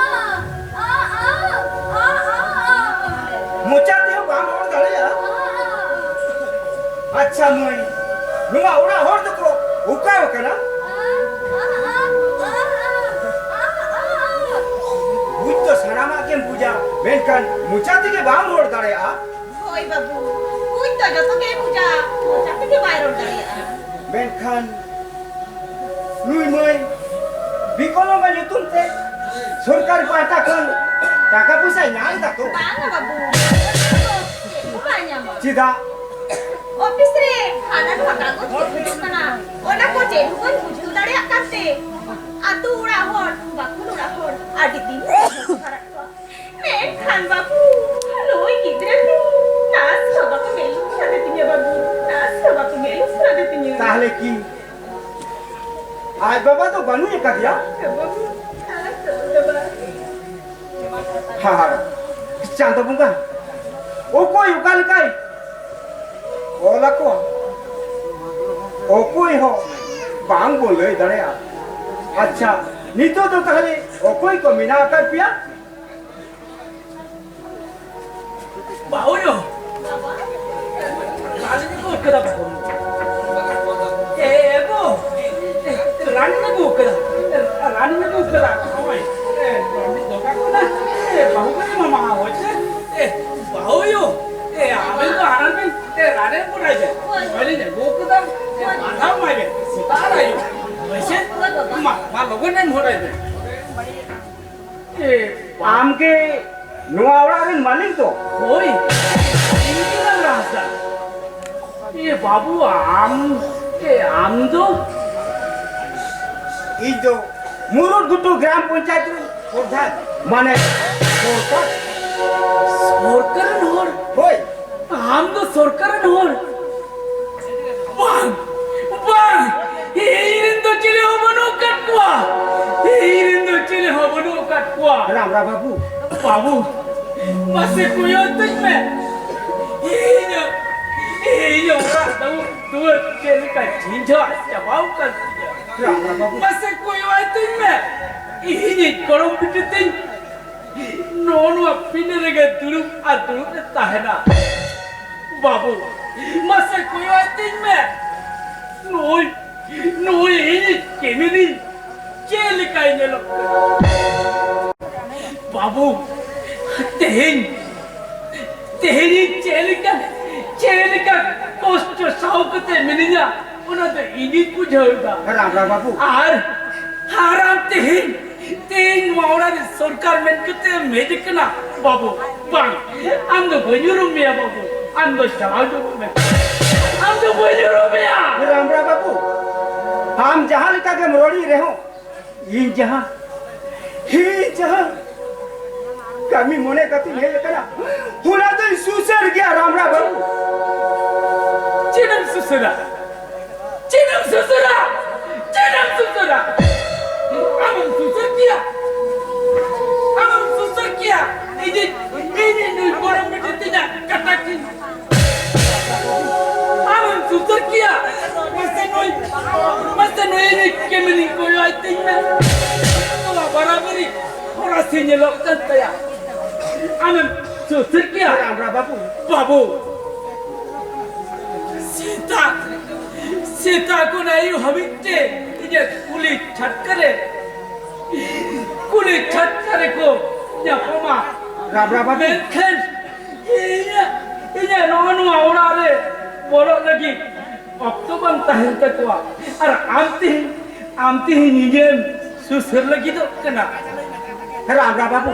ᱢᱚᱪᱟ ᱛᱮᱦᱚᱸ ᱵᱟᱢ ᱨᱚᱲ ᱫᱟᱲᱮᱭᱟᱜᱼᱟ? ᱟᱪᱪᱷᱟ ᱢᱟᱹᱭ, ᱱᱚᱣᱟ ᱚᱲᱟᱜ ᱦᱚᱲ ᱫᱚᱠᱚ ᱚᱠᱟ ᱟᱠᱟᱱᱟ? ᱵᱩᱡᱽ ᱫᱚ ᱥᱟᱱᱟᱢᱟᱜ ᱜᱮᱢ ᱵᱩᱡᱟ, ᱢᱮᱱᱠᱷᱟᱱ ᱢᱚᱪᱟ ᱛᱮᱜᱮ ᱵᱟᱢ ᱨᱚᱲ ᱫᱟᱲᱮᱭᱟᱜᱼᱟ᱾ ᱦᱳᱭ ᱵᱟᱹᱵᱩ, ᱵᱩᱡᱽ ᱫᱚ ᱡᱚᱛᱚ ᱜᱮᱭ ᱵᱩᱡᱟ, ᱢᱚᱪᱟ ᱛᱮᱜᱮ ᱵᱟᱭ ᱨᱚᱲ ᱫᱟᱲᱮᱭᱟᱜᱼᱟ᱾ ᱢᱮᱱᱠᱷᱟᱱ ᱱᱩᱭ ᱢᱟᱹᱭ ᱵᱤᱠᱚᱞᱚᱝᱜᱚ ᱧᱩᱛᱩᱢ ᱛᱮ ᱥᱚᱨᱠᱟᱨ ᱯᱟᱦᱴᱟ ᱠᱷᱚᱱ ᱴᱟᱠᱟ ᱯᱚᱭᱥᱟᱭ ᱧᱟᱢ ᱮᱫᱟ ᱛᱚ? ᱵᱟᱝᱟ ᱵᱟᱹᱵᱩ, ᱪᱮᱫ ᱦᱚᱸ ᱵᱟᱭ ᱧᱟᱢᱟ᱾ ᱪᱮᱫᱟᱜ? ᱚᱯᱷᱤᱥ ᱨᱮ ᱦᱟᱱᱟ ᱱᱚᱣᱟ ᱠᱟᱜᱚᱡᱽ ᱠᱚ ᱦᱩᱭᱩᱜ ᱠᱟᱱᱟ, ᱚᱱᱟ ᱠᱚ ᱪᱮᱫ ᱦᱚᱸ ᱵᱟᱹᱧ ᱵᱩᱡᱷᱟᱹᱣ ᱫᱟᱲᱮᱭᱟᱜ ᱠᱟᱱᱛᱮ ᱟᱛᱳ ᱚᱲᱟᱜ ᱦᱚᱲ, ᱵᱟᱠᱷᱳᱞ ᱚᱲᱟᱜ ᱦᱚᱲ ᱟᱹᱰᱤ ᱫᱤᱱ ᱠᱚ ᱥᱚᱦᱟᱨᱟᱜ ᱠᱚᱣᱟ᱾ ᱢᱮᱱᱠᱷᱟᱱ ᱵᱟᱹᱵᱩ, ᱱᱩᱭ ᱜᱤᱫᱽᱨᱟᱹ ᱫᱚ ᱠᱤ ᱟᱡ ᱵᱟᱵᱟ ᱫᱚ ᱵᱟᱹᱱᱩᱭ ᱟᱠᱟᱫᱮᱭᱟ? ᱦᱟᱦᱟᱲᱟ᱾ ᱪᱟᱸᱫᱚ ᱵᱚᱸᱜᱟ, ᱚᱠᱚᱭ ᱚᱠᱟ ᱞᱮᱠᱟᱭ ᱚᱞ ᱟᱠᱚᱣᱟ, ᱚᱠᱚᱭ ᱦᱚᱸ ᱵᱟᱝ ᱵᱚᱱ ᱞᱟᱹᱭ ᱫᱟᱲᱮᱭᱟᱜᱼᱟ᱾ ᱟᱪᱪᱷᱟ, ᱱᱤᱛᱚᱜ ᱫᱚ ᱛᱟᱦᱞᱮ ᱚᱠᱚᱭ ᱠᱚ ᱢᱮᱱᱟᱜ ᱟᱠᱟᱫ ᱯᱮᱭᱟ? ᱵᱟᱹᱦᱩᱭᱳ! ᱨᱟᱱᱤᱧ ᱟᱹᱜᱩ ᱠᱟᱫᱟ ᱵᱟᱹᱦᱩ᱾ ᱮ, ᱮ, ᱜᱳ! ᱮ, ᱨᱟᱱᱤᱧ ᱟᱹᱜᱩ ᱠᱟᱫᱟ᱾ ᱮ, ᱨᱟᱱᱤᱧ ᱟᱹᱜᱩ ᱠᱟᱫᱟ᱾ ᱱᱚᱜᱼᱚᱭ, ᱮ, ᱨᱟᱱᱤ ᱫᱚᱠᱟᱱ ᱠᱷᱚᱱᱟᱜ, ᱮ, ᱵᱟᱹᱦᱩ ᱠᱟᱱᱟ ᱢᱟᱢᱟ, ᱦᱳᱭ ᱥᱮ? ᱮ, ᱵᱟᱹᱦᱩᱭᱳ! ᱮ, ᱟᱵᱮᱱ ᱫᱚ ᱦᱟᱱᱟ ᱵᱮᱱ, ᱮ, ᱨᱟᱱᱮ ᱮᱢ ᱦᱚᱴᱚᱭ ᱵᱮᱱ᱾ ᱱᱚᱜᱼᱚᱭ ᱞᱤᱧ ᱟᱹᱜᱩ ᱠᱟᱫᱟ᱾ ᱮ, ᱵᱟᱨ ᱫᱷᱟᱣ ᱮᱢᱟᱭ ᱵᱮᱱ᱾ ᱥᱮᱛᱟᱜ ᱟᱨ ᱟᱹᱭᱩᱵ᱾ ᱦᱳᱭ ᱥᱮ? ᱢᱟ, ᱢᱟ, ᱞᱚᱜᱚᱱ ᱮᱢ ᱦᱚᱴᱚᱭ ᱵᱮᱱ᱾ ᱮ, ᱟᱢ ᱜᱮ ᱱᱚᱣᱟ ᱚᱲᱟᱜ ᱨᱮᱱ ᱢᱟᱹᱞᱤᱠ ᱫᱚ? ᱦᱳᱭ, ᱤᱧ ᱜᱮ ᱨᱟᱡᱽ ᱦᱟᱸᱥᱫᱟ᱾ ᱮ ᱵᱟᱹᱵᱩ, ᱟᱢ, ᱮ, ᱟᱢ ᱫᱚ? ᱤᱧ ᱫᱚ ᱢᱩᱨᱩᱫ ᱜᱷᱩᱴᱩ ᱜᱨᱟᱢ ᱯᱚᱧᱪᱟᱭᱮᱛ ᱨᱮᱱ ᱯᱨᱚᱫᱷᱟᱱ, ᱢᱟᱱᱮ ᱥᱚᱨᱠᱟᱨ᱾ ᱥᱚᱨᱠᱟᱨ ᱨᱮᱱ ᱦᱚᱲ? ᱦᱳᱭ᱾ ᱟᱢ ᱫᱚ ᱥᱚᱨᱠᱟᱨ ᱨᱮᱱ ᱦᱚᱲ? ᱵᱟᱝ, ᱵᱟᱝ, ᱤᱧ ᱨᱮᱱ ᱫᱚ ᱪᱤᱞᱤ ᱦᱚᱸ ᱵᱟᱹᱱᱩᱜ ᱟᱠᱟᱫ ᱠᱚᱣᱟ᱾ ᱤᱧ ᱨᱮᱱ ᱫᱚ ᱪᱤᱞᱤ ᱦᱚᱸ ᱵᱟᱹᱱᱩᱜ ᱟᱠᱟᱫ ᱠᱚᱣᱟ᱾ ᱨᱟᱢ ᱨᱟᱢ ᱵᱟᱹᱵᱩ᱾ ᱵᱟᱹᱵᱩ, ᱢᱟᱥᱮ ᱠᱚᱭᱚᱜ ᱛᱤᱧ ᱢᱮ᱾ ᱤᱧᱟᱹᱜ, ᱤᱧᱟᱹᱜ ᱚᱲᱟᱜ ᱫᱩᱣᱟᱹᱨ ᱪᱮᱫ ᱞᱮᱠᱟ ᱡᱷᱤᱸᱡᱷᱟᱜ ᱪᱟᱵᱟᱣ ᱟᱠᱟᱱ ᱛᱤᱧᱟ᱾ ᱨᱟᱢ ᱨᱟᱢ ᱵᱟᱹᱵᱩ᱾ ᱢᱟᱥᱮ ᱠᱚᱭᱚᱜ ᱛᱤᱧ ᱢᱮ᱾ ᱤᱧᱤᱡ ᱜᱚᱲᱚᱢ ᱵᱤᱴᱤ ᱛᱤᱧ ᱱᱚᱜᱼᱚ ᱱᱚᱣᱟ ᱯᱤᱸᱰᱟᱹ ᱨᱮᱜᱮ ᱫᱩᱲᱩᱵ ᱟᱨ ᱫᱩᱲᱩᱵ ᱮ ᱛᱟᱦᱮᱱᱟ᱾ ᱵᱟᱹᱵᱩ, ᱢᱟᱥᱮ ᱠᱚᱭᱚᱜ ᱟᱭ ᱛᱤᱧ ᱢᱮ᱾ ᱱᱩᱭ, ᱱᱩᱭ ᱤᱧᱤᱡ ᱠᱮᱢᱮᱱᱤ ᱪᱮᱫ ᱞᱮᱠᱟᱭ ᱧᱮᱞᱚᱜ ᱠᱟᱱᱟ? ᱵᱟᱹᱵᱩ, ᱛᱮᱦᱮᱧ, ᱛᱮᱦᱮᱧ ᱤᱧ ᱪᱮᱫ ᱞᱮᱠᱟ, ᱪᱮᱫ ᱞᱮᱠᱟ ᱠᱚᱥᱴᱚ ᱥᱟᱦᱟᱣ ᱠᱟᱛᱮ ᱢᱤᱱᱟᱹᱧᱟ, ᱚᱱᱟ ᱫᱚ ᱤᱧᱤᱧ ᱵᱩᱡᱷᱟᱹᱣ ᱮᱫᱟ᱾ ᱨᱟᱢ ᱨᱟᱢ ᱵᱟᱹᱵᱩ᱾ ᱟᱨ, ᱟᱨ ᱟᱢ ᱛᱮᱦᱮᱧ ᱛᱮᱦᱮᱧ ᱱᱚᱣᱟ ᱚᱲᱟᱜ ᱨᱮ ᱥᱚᱨᱠᱟᱨ ᱢᱮᱱ ᱠᱟᱛᱮ ᱮᱢ ᱦᱮᱡ ᱟᱠᱟᱱᱟ? ᱵᱟᱹᱵᱩ, ᱵᱟᱝ, ᱟᱢ ᱫᱚ ᱵᱟᱹᱧ ᱩᱨᱩᱢ ᱢᱮᱭᱟ ᱵᱟᱹᱵᱩ, ᱟᱢ ᱫᱚ ᱪᱟᱞᱟᱣ ᱧᱚᱜᱚᱜ ᱢᱮ, ᱟᱢ ᱫᱚ ᱵᱟᱹᱧ ᱩᱨᱩᱢ ᱢᱮᱭᱟ᱾ ᱨᱟᱢ ᱨᱟᱢ ᱵᱟᱹᱵᱩ, ᱟᱢ ᱡᱟᱦᱟᱸ ᱞᱮᱠᱟ ᱜᱮᱢ ᱨᱚᱲᱤᱧ ᱨᱮᱦᱚᱸ, ᱤᱧ ᱡᱟᱦᱟᱸ, ᱤᱧ ᱡᱟᱦᱟᱸ ᱠᱟᱹᱢᱤ ᱢᱚᱱᱮ ᱠᱟᱛᱮᱧ ᱦᱮᱡ ᱟᱠᱟᱱᱟ, ᱚᱱᱟ ᱫᱚᱧ ᱥᱩᱥᱟᱹᱨ ᱜᱮᱭᱟ ᱨᱟᱢ ᱨᱟᱢ ᱵᱟᱹᱵᱩ᱾ ᱪᱮᱫ ᱮᱢ ᱥᱩᱥᱟᱹᱨᱟ? ᱪᱮᱫ ᱥᱮ ᱧᱮᱞᱚᱜ ᱠᱟᱱ ᱛᱟᱭᱟ᱾ ᱟᱢᱮᱢ ᱥᱩᱥᱟᱹᱨ ᱠᱮᱭᱟ? ᱨᱟᱢ ᱨᱟᱢ ᱵᱟᱹᱵᱩ᱾ ᱵᱟᱹᱵᱩ, ᱥᱮᱛᱟᱜ, ᱥᱮᱛᱟᱜ ᱠᱷᱚᱱ ᱟᱹᱭᱩᱵ ᱦᱟᱹᱵᱤᱡ ᱛᱮ ᱤᱧᱟᱹᱜ ᱠᱩᱞᱦᱤ ᱪᱷᱟᱴᱠᱟ ᱨᱮ, ᱠᱩᱞᱦᱤ ᱪᱷᱟᱴᱠᱟ ᱨᱮᱠᱚ ᱧᱟᱯᱟᱢᱟ᱾ ᱨᱟᱢ ᱨᱟᱢ ᱵᱟᱹᱵᱩ᱾ ᱢᱮᱱᱠᱷᱟᱱ ᱤᱧᱟᱹᱜ, ᱤᱧᱟᱹᱜ ᱱᱚᱜᱼᱚ ᱱᱚᱣᱟ ᱚᱲᱟᱜ ᱨᱮ ᱵᱚᱞᱚᱜ ᱞᱟᱹᱜᱤᱫ ᱚᱠᱛᱚ ᱵᱟᱝ ᱛᱟᱦᱮᱱ ᱛᱟᱠᱚᱣᱟ᱾ ᱟᱨ ᱟᱢ ᱛᱮᱦᱮᱧ, ᱟᱢ ᱛᱮᱦᱮᱧ ᱤᱧᱮᱢ ᱥᱩᱥᱟᱹᱨ ᱞᱟᱹᱜᱤᱫᱚᱜ ᱠᱟᱱᱟ᱾ ᱨᱟᱢ ᱨᱟᱢ ᱵᱟᱹᱵᱩ,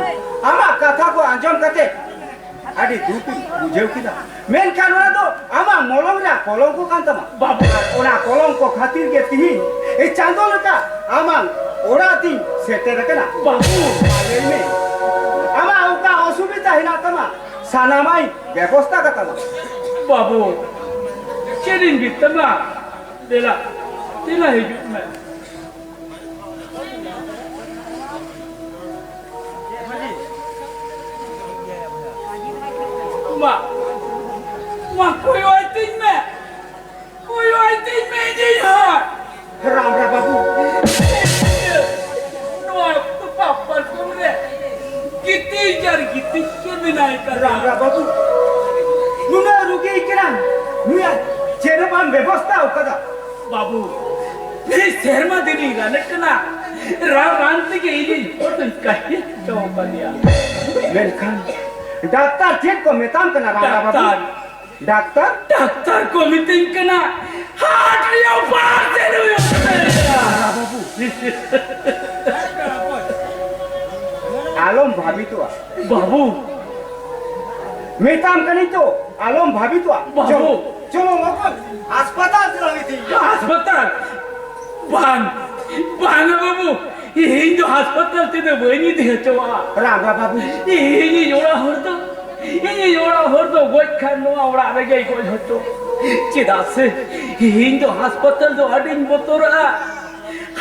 ᱟᱢᱟᱜ ᱠᱟᱛᱷᱟ ᱠᱚ ᱟᱸᱡᱚᱢ ᱠᱟᱛᱮ ᱟᱹᱰᱤ ᱫᱩᱠ ᱤᱧ ᱵᱩᱡᱷᱟᱹᱣ ᱠᱮᱫᱟ᱾ ᱢᱮᱱᱠᱷᱟᱱ ᱚᱱᱟ ᱫᱚ ᱟᱢᱟᱜ ᱢᱚᱞᱚᱝ ᱨᱮᱭᱟᱜ ᱠᱚᱞᱚᱝᱠᱚ ᱠᱟᱱ ᱛᱟᱢᱟ᱾ ᱵᱟᱹᱵᱩ᱾ ᱟᱨ ᱚᱱᱟ ᱠᱚᱞᱚᱝᱠᱚ ᱠᱷᱟᱹᱛᱤᱨ ᱜᱮ ᱛᱤᱦᱤᱧ ᱮ ᱪᱟᱸᱫᱚ ᱞᱮᱠᱟ ᱟᱢᱟᱜ ᱚᱲᱟᱜ ᱛᱤᱧ ᱥᱮᱴᱮᱨ ᱟᱠᱟᱱᱟ᱾ ᱵᱟᱹᱵᱩ᱾ ᱢᱟ ᱞᱟᱹᱭ ᱢᱮ, ᱟᱢᱟᱜ ᱚᱠᱟ ᱚᱥᱩᱵᱤᱫᱷᱟ ᱦᱮᱱᱟᱜ ᱛᱟᱢᱟ, ᱥᱟᱱᱟᱢᱟᱜ ᱤᱧ ᱵᱮᱵᱚᱥᱛᱟ ᱠᱟᱛᱟᱢᱟ᱾ ᱵᱟᱹᱵᱩ, ᱪᱮᱫ ᱤᱧ ᱢᱮᱛᱟᱢᱟ? ᱫᱮᱞᱟ, ᱫᱮᱞᱟ ᱦᱤᱡᱩᱜ ᱢᱮ᱾ ᱢᱟ, ᱢᱟ, ᱠᱚᱭᱚᱜ ᱟᱹᱛᱤᱧ ᱢᱮ, ᱠᱚᱭᱚᱜ ᱟᱹᱛᱤᱧ ᱢᱮ, ᱤᱧᱤᱧ ᱦᱚᱸ᱾ ᱨᱟᱢ ᱨᱟᱢ ᱵᱟᱹᱵᱩ᱾ ᱱᱚᱣᱟ ᱚᱠᱛᱚ ᱯᱟᱯ ᱯᱟᱨᱠᱚᱢ ᱨᱮ ᱜᱤᱛᱤᱡ ᱟᱨ ᱜᱤᱛᱤᱡ ᱜᱮ ᱢᱮᱱᱟᱭ ᱠᱟᱫᱮᱭᱟ᱾ ᱨᱟᱢ ᱨᱟᱢ ᱵᱟᱹᱵᱩ, ᱱᱩᱱᱟᱹᱜ ᱨᱩᱜᱤ ᱠᱟᱱᱟ, ᱱᱩᱭᱟᱜ ᱪᱮᱫ ᱦᱚᱸ ᱵᱟᱢ ᱵᱮᱵᱚᱥᱛᱷᱟ ᱟᱠᱟᱫᱟ? ᱵᱟᱹᱵᱩ, ᱢᱤᱫ ᱥᱮᱨᱢᱟ ᱫᱤᱱᱤᱧ ᱨᱟᱱᱮ ᱠᱟᱱᱟ, ᱨᱟᱱ ᱨᱟᱱ ᱛᱮᱜᱮ ᱤᱧᱤᱧ ᱦᱚᱲ ᱫᱚᱧ ᱠᱟᱹᱦᱤᱞ ᱦᱚᱪᱚ ᱟᱠᱟᱫᱮᱭᱟ᱾ ᱢᱮᱱᱠᱷᱟᱱ ᱰᱟᱠᱛᱟᱨ ᱪᱮᱫ ᱠᱚ ᱢᱮᱛᱟᱢ ᱠᱟᱱᱟ, ᱨᱟᱢ ᱨᱟᱢ ᱵᱟᱹᱵᱩ? ᱰᱟᱠᱛᱟᱨ? ᱰᱟᱠᱛᱟᱨ? ᱰᱟᱠᱛᱟᱨ ᱠᱚ ᱢᱤᱛᱟᱹᱧ ᱠᱟᱱᱟ, heart ᱨᱮᱭᱟᱜ operation ᱦᱩᱭᱩᱜ ᱛᱟᱭᱟ᱾ ᱟᱞᱚᱢ ᱵᱷᱟᱵᱤᱛᱚᱜᱼᱟ᱾ ᱵᱟᱹᱵᱩ᱾ ᱢᱮᱛᱟᱢ ᱠᱟᱹᱱᱟᱹᱧ ᱛᱚ, ᱟᱞᱚᱢ ᱵᱷᱟᱵᱤᱛᱚᱜᱼᱟ᱾ ᱵᱟᱹᱵᱩ᱾ ᱪᱚᱞᱚ, ᱪᱚᱞᱚ, ᱞᱚᱜᱚᱱ ᱦᱟᱥᱯᱟᱛᱟᱞ ᱪᱟᱞᱟᱣ ᱤᱫᱤ᱾ ᱦᱟᱥᱯᱟᱛᱟᱞ? ᱵᱟᱝ, ᱵᱟᱝ ᱵᱟᱹᱵᱩ, ᱤᱧ ᱫᱚ ᱦᱟᱥᱯᱟᱛᱟᱞ ᱛᱮᱫᱚ ᱵᱟᱹᱧ ᱤᱫᱤ ᱦᱚᱪᱚᱣᱟᱜᱼᱟ᱾ ᱨᱟᱢ ᱨᱟᱢ ᱵᱟᱹᱵᱩ᱾ ᱤᱧᱤᱡ ᱚᱲᱟᱜ ᱦᱚᱲ ᱫᱚ, ᱤᱧᱤᱡ ᱚᱲᱟᱜ ᱦᱚᱲ ᱫᱚ ᱜᱚᱡ ᱠᱷᱟᱱ ᱱᱚᱣᱟ ᱚᱲᱟᱜ ᱨᱮᱜᱮᱭ ᱜᱚᱡ ᱦᱚᱪᱚ᱾ ᱪᱮᱫᱟᱜ ᱥᱮ ᱤᱧ ᱫᱚ ᱦᱟᱥᱯᱟᱛᱟᱞ ᱫᱚ ᱟᱹᱰᱤᱧ ᱵᱚᱛᱚᱨᱟᱜᱼᱟ᱾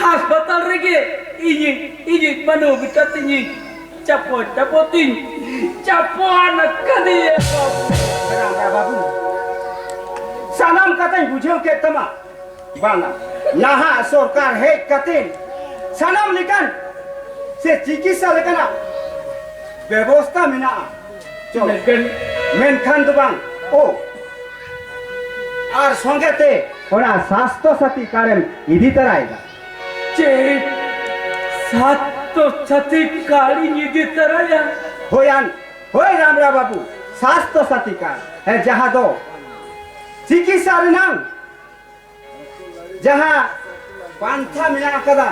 ᱦᱟᱥᱯᱟᱛᱟᱞ ᱨᱮᱜᱮ ᱤᱧᱤᱡ, ᱤᱧᱤᱡ ᱢᱟᱹᱱᱩ ᱵᱮᱴᱟ ᱛᱤᱧᱤᱡ ᱪᱟᱯᱚ, ᱪᱟᱯᱚ ᱛᱤᱧ ᱪᱟᱯᱚ ᱟᱱ ᱠᱟᱫᱮᱭᱟ ᱵᱟᱹᱵᱩ᱾ ᱨᱟᱢ ᱨᱟᱢ ᱵᱟᱹᱵᱩ, ᱥᱟᱱᱟᱢ ᱠᱟᱛᱷᱟᱧ ᱵᱩᱡᱷᱟᱹᱣ ᱠᱮᱫ ᱛᱟᱢᱟ᱾ ᱵᱟᱝᱟ, ᱱᱟᱦᱟᱜ ᱥᱚᱨᱠᱟᱨ ᱦᱮᱡ ᱠᱟᱛᱮ ᱥᱟᱱᱟᱢ ᱞᱮᱠᱟᱱ ᱥᱮ ᱪᱤᱠᱤᱛᱥᱟ ᱞᱮᱠᱟᱱᱟᱜ ᱵᱮᱵᱚᱥᱛᱟ ᱢᱮᱱᱟᱜᱼᱟ᱾ ᱪᱚᱞᱚ᱾ ᱢᱮᱱᱠᱷᱟᱱ ᱢᱮᱱᱠᱷᱟᱱ ᱫᱚ ᱵᱟᱝ, ᱳ, ᱟᱨ ᱥᱚᱸᱜᱮ ᱛᱮ ᱚᱱᱟ ᱥᱟᱥᱛᱷᱚ ᱥᱟᱛᱷᱤ ᱠᱟᱨᱰ ᱮᱢ ᱤᱫᱤ ᱛᱟᱨᱟᱭᱮᱫᱟ᱾ ᱪᱮᱫ? ᱥᱟᱥᱛᱷᱚ ᱥᱟᱛᱷᱤ ᱠᱟᱨᱰ ᱤᱧ ᱤᱫᱤ ᱛᱟᱨᱟᱭᱟ? ᱦᱳᱭ ᱟᱱ, ᱦᱳᱭ ᱨᱟᱢᱨᱟ ᱵᱟᱹᱵᱩ, ᱥᱟᱥᱛᱷᱚ ᱥᱟᱛᱷᱤ ᱠᱟᱨᱰ, ᱦᱮᱸ, ᱡᱟᱦᱟᱸ ᱫᱚ ᱪᱤᱠᱤᱛᱥᱟ ᱨᱮᱱᱟᱝ ᱡᱟᱦᱟᱸ ᱯᱟᱱᱛᱷᱟ ᱢᱮᱱᱟᱜ ᱟᱠᱟᱫᱟ,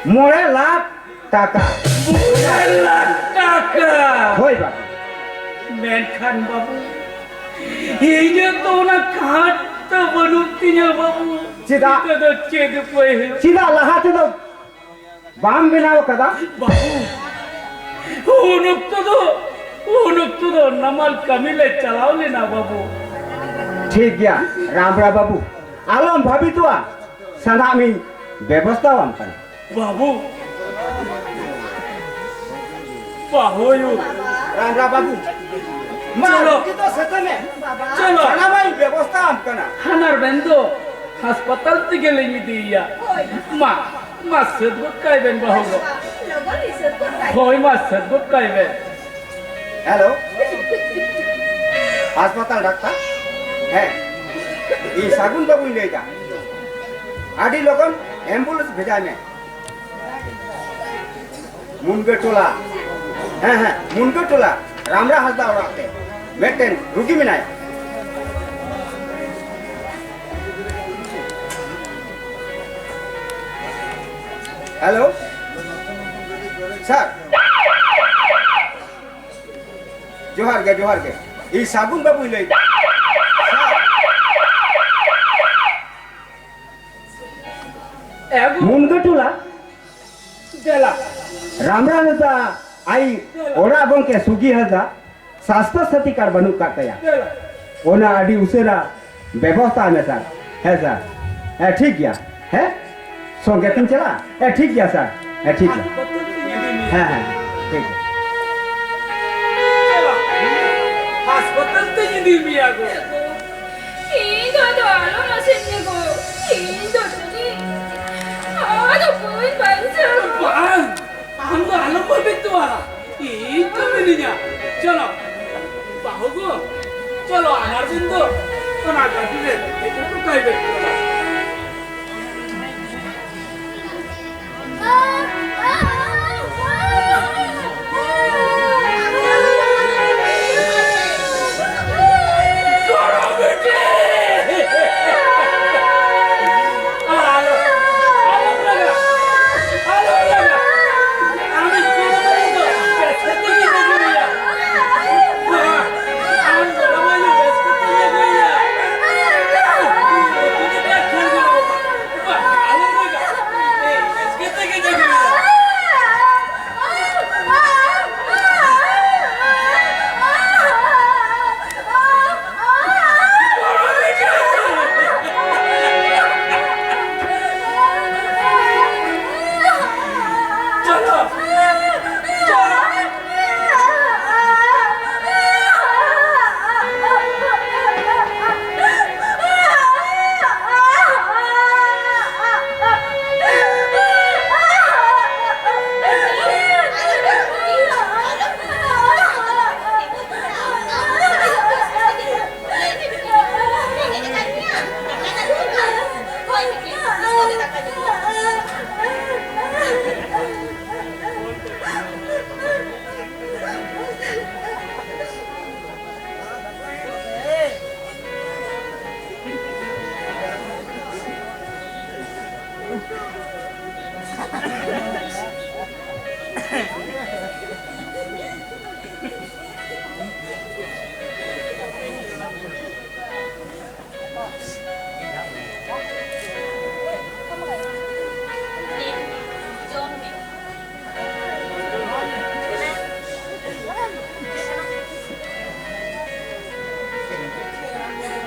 ᱢᱚᱬᱮ ᱞᱟᱠᱷ ᱴᱟᱠᱟ᱾ ᱢᱚᱬᱮ ᱞᱟᱠᱷ ᱴᱟᱠᱟ? ᱦᱳᱭ ᱵᱟᱹᱵᱩ᱾ ᱢᱮᱱᱠᱷᱟᱱ ᱵᱟᱹᱵᱩ, ᱤᱧᱟᱹᱜ ᱛᱚ ᱚᱱᱟ ᱠᱟᱨᱰ ᱛᱚ ᱵᱟᱹᱱᱩᱜ ᱛᱤᱧᱟᱹ ᱵᱟᱹᱵᱩ᱾ ᱪᱮᱫᱟᱜ? ᱱᱤᱛᱚᱜ ᱫᱚ ᱪᱮᱫ ᱩᱯᱟᱹᱭ ᱦᱩᱭᱩᱜ? ᱪᱮᱫᱟᱜ ᱞᱟᱦᱟ ᱛᱮᱫᱚ ᱵᱟᱢ ᱵᱮᱱᱟᱣ ᱟᱠᱟᱫᱟ? ᱵᱟᱹᱵᱩ, ᱩᱱ ᱚᱠᱛᱚ ᱫᱚ, ᱩᱱ ᱚᱠᱛᱚ ᱫᱚ ᱱᱟᱢᱟᱞ ᱠᱟᱹᱢᱤ ᱞᱮ ᱪᱟᱞᱟᱣ ᱞᱮᱱᱟ ᱵᱟᱹᱵᱩ᱾ ᱴᱷᱤᱠ ᱜᱮᱭᱟ ᱨᱟᱢᱨᱟ ᱵᱟᱹᱵᱩ, ᱟᱞᱚᱢ ᱵᱷᱟᱵᱤᱛᱚᱜᱼᱟ, ᱥᱟᱱᱟᱢ ᱤᱧ ᱵᱮᱵᱚᱥᱛᱷᱟ ᱟᱢ ᱠᱟᱱᱟ᱾ ᱵᱟᱹᱵᱩ, ᱵᱟᱹᱦᱩᱭᱩ᱾ ᱨᱟᱢᱨᱟ ᱵᱟᱹᱵᱩ, ᱢᱟ ᱪᱚᱞᱚ᱾ ᱨᱩᱜᱤ ᱫᱚ ᱥᱮᱛᱮ ᱢᱮ᱾ ᱪᱚᱞᱚ᱾ ᱥᱟᱱᱟᱢᱟᱜ ᱤᱧ ᱵᱮᱵᱚᱥᱛᱷᱟ ᱟᱢ ᱠᱟᱱᱟ᱾ ᱦᱟᱱᱟᱨ ᱵᱮᱱ ᱫᱚ ᱦᱟᱥᱯᱟᱛᱟᱞ ᱛᱮᱜᱮ ᱞᱤᱧ ᱤᱫᱤᱭᱮᱭᱟ᱾ ᱦᱳᱭ᱾ ᱢᱟ, ᱢᱟ ᱥᱟᱹᱛ ᱜᱚᱫ ᱠᱟᱭ ᱵᱮᱱ ᱵᱟᱹᱦᱩ ᱫᱚ᱾ ᱞᱚᱜᱚᱱ ᱞᱤᱧ ᱥᱟᱹᱛ ᱜᱚᱫ ᱠᱟᱭ᱾ ᱦᱳᱭ, ᱢᱟ ᱥᱟᱹᱛ ᱜᱚᱫ ᱠᱟᱭ ᱵᱮᱱ᱾ ᱦᱮᱞᱳ, ᱦᱟᱥᱯᱟᱛᱟᱞ ᱰᱟᱠᱛᱟᱨ? ᱦᱮᱸ, ᱤᱧ ᱥᱟᱹᱜᱩᱱ ᱵᱟᱹᱵᱩᱧ ᱞᱟᱹᱭᱫᱟ᱾ ᱟᱹᱰᱤ ᱞᱚᱜᱚᱱ ᱮᱢᱵᱩᱞᱮᱱᱥ ᱵᱷᱮᱡᱟᱭ ᱢᱮ᱾ ᱢᱩᱱᱜᱟᱹ ᱴᱚᱞᱟ᱾ ᱦᱮᱸ, ᱦᱮᱸ, ᱢᱩᱱᱜᱟᱹ ᱴᱚᱞᱟ, ᱨᱟᱢᱨᱟ ᱦᱟᱸᱥᱫᱟ ᱚᱲᱟᱜ ᱛᱮ ᱢᱤᱫᱴᱮᱱ ᱨᱩᱜᱤ ᱢᱮᱱᱟᱭᱟ᱾ ᱦᱮᱞᱳ, ᱥᱟᱨ᱾ ᱡᱚᱦᱟᱨ ᱜᱮ, ᱡᱚᱦᱟᱨ ᱜᱮ᱾ ᱤᱧ ᱥᱟᱹᱜᱩᱱ ᱵᱟᱹᱵᱩᱧ ᱞᱟᱹᱭᱫᱟ᱾ ᱥᱟᱨ᱾ ᱮ ᱟᱹᱜᱩ᱾ ᱢᱩᱱᱜᱟᱹ ᱴᱚᱞᱟ᱾ ᱫᱮᱞᱟ᱾ ᱨᱟᱢᱨᱟ ᱦᱟᱸᱥᱫᱟ ᱟᱡ ᱚᱲᱟᱜ ᱜᱚᱝᱠᱮ ᱥᱩᱜᱤ ᱦᱟᱸᱥᱫᱟ ᱥᱟᱥᱛᱷᱚ ᱥᱟᱛᱷᱤ ᱠᱟᱨᱰ ᱵᱟᱹᱱᱩᱜ ᱠᱟᱜ ᱛᱟᱭᱟ᱾ ᱫᱮᱞᱟ᱾ ᱚᱱᱟ ᱟᱹᱰᱤ ᱩᱥᱟᱹᱨᱟ ᱵᱮᱵᱚᱥᱛᱷᱟ ᱢᱮ ᱥᱟᱨ᱾ ᱦᱮᱸ ᱥᱟᱨ, ᱦᱮᱸ ᱴᱷᱤᱠ ᱜᱮᱭᱟ᱾ ᱦᱮᱸ, ᱥᱚᱸᱜᱮ ᱛᱮᱢ ᱪᱟᱞᱟᱜᱼᱟ? ᱦᱮᱸ ᱴᱷᱤᱠ ᱜᱮᱭᱟ ᱥᱟᱨ, ᱦᱮᱸ ᱴᱷᱤᱠ ᱜᱮᱭᱟ᱾ ᱦᱮᱸ, ᱦᱮᱸ, ᱴᱷᱤᱠ ᱜᱮᱭᱟ᱾ ᱦᱟᱥᱯᱟᱛᱟᱞ ᱛᱮᱧ ᱤᱫᱤ ᱢᱮᱭᱟ ᱜᱚ᱾ ᱤᱧ ᱫᱚ ᱟᱫᱚ ᱟᱞᱚᱢ ᱟᱥᱮᱧ ᱜᱚ᱾ ᱤᱧ ᱫᱚ ᱪᱮᱫ ᱟᱫᱚ ᱵᱟᱹᱧ ᱵᱟᱧᱪᱟᱣᱟ᱾ ᱵᱟᱝ᱾ ᱟᱞᱚᱢ ᱵᱷᱟᱹᱵᱤᱛᱚᱜᱼᱟ, ᱤᱧ ᱛᱚ ᱢᱤᱱᱟᱹᱧᱟ᱾ ᱪᱚᱞᱚ ᱵᱟᱹᱦᱩ ᱜᱚ, ᱪᱚᱞᱚ ᱟᱱᱟᱨ ᱫᱤᱱ ᱫᱚ ᱚᱱᱟ ᱜᱟᱹᱰᱤ ᱨᱮ ᱫᱮᱡ ᱦᱚᱴᱚ ᱠᱟᱭ ᱵᱮᱱ᱾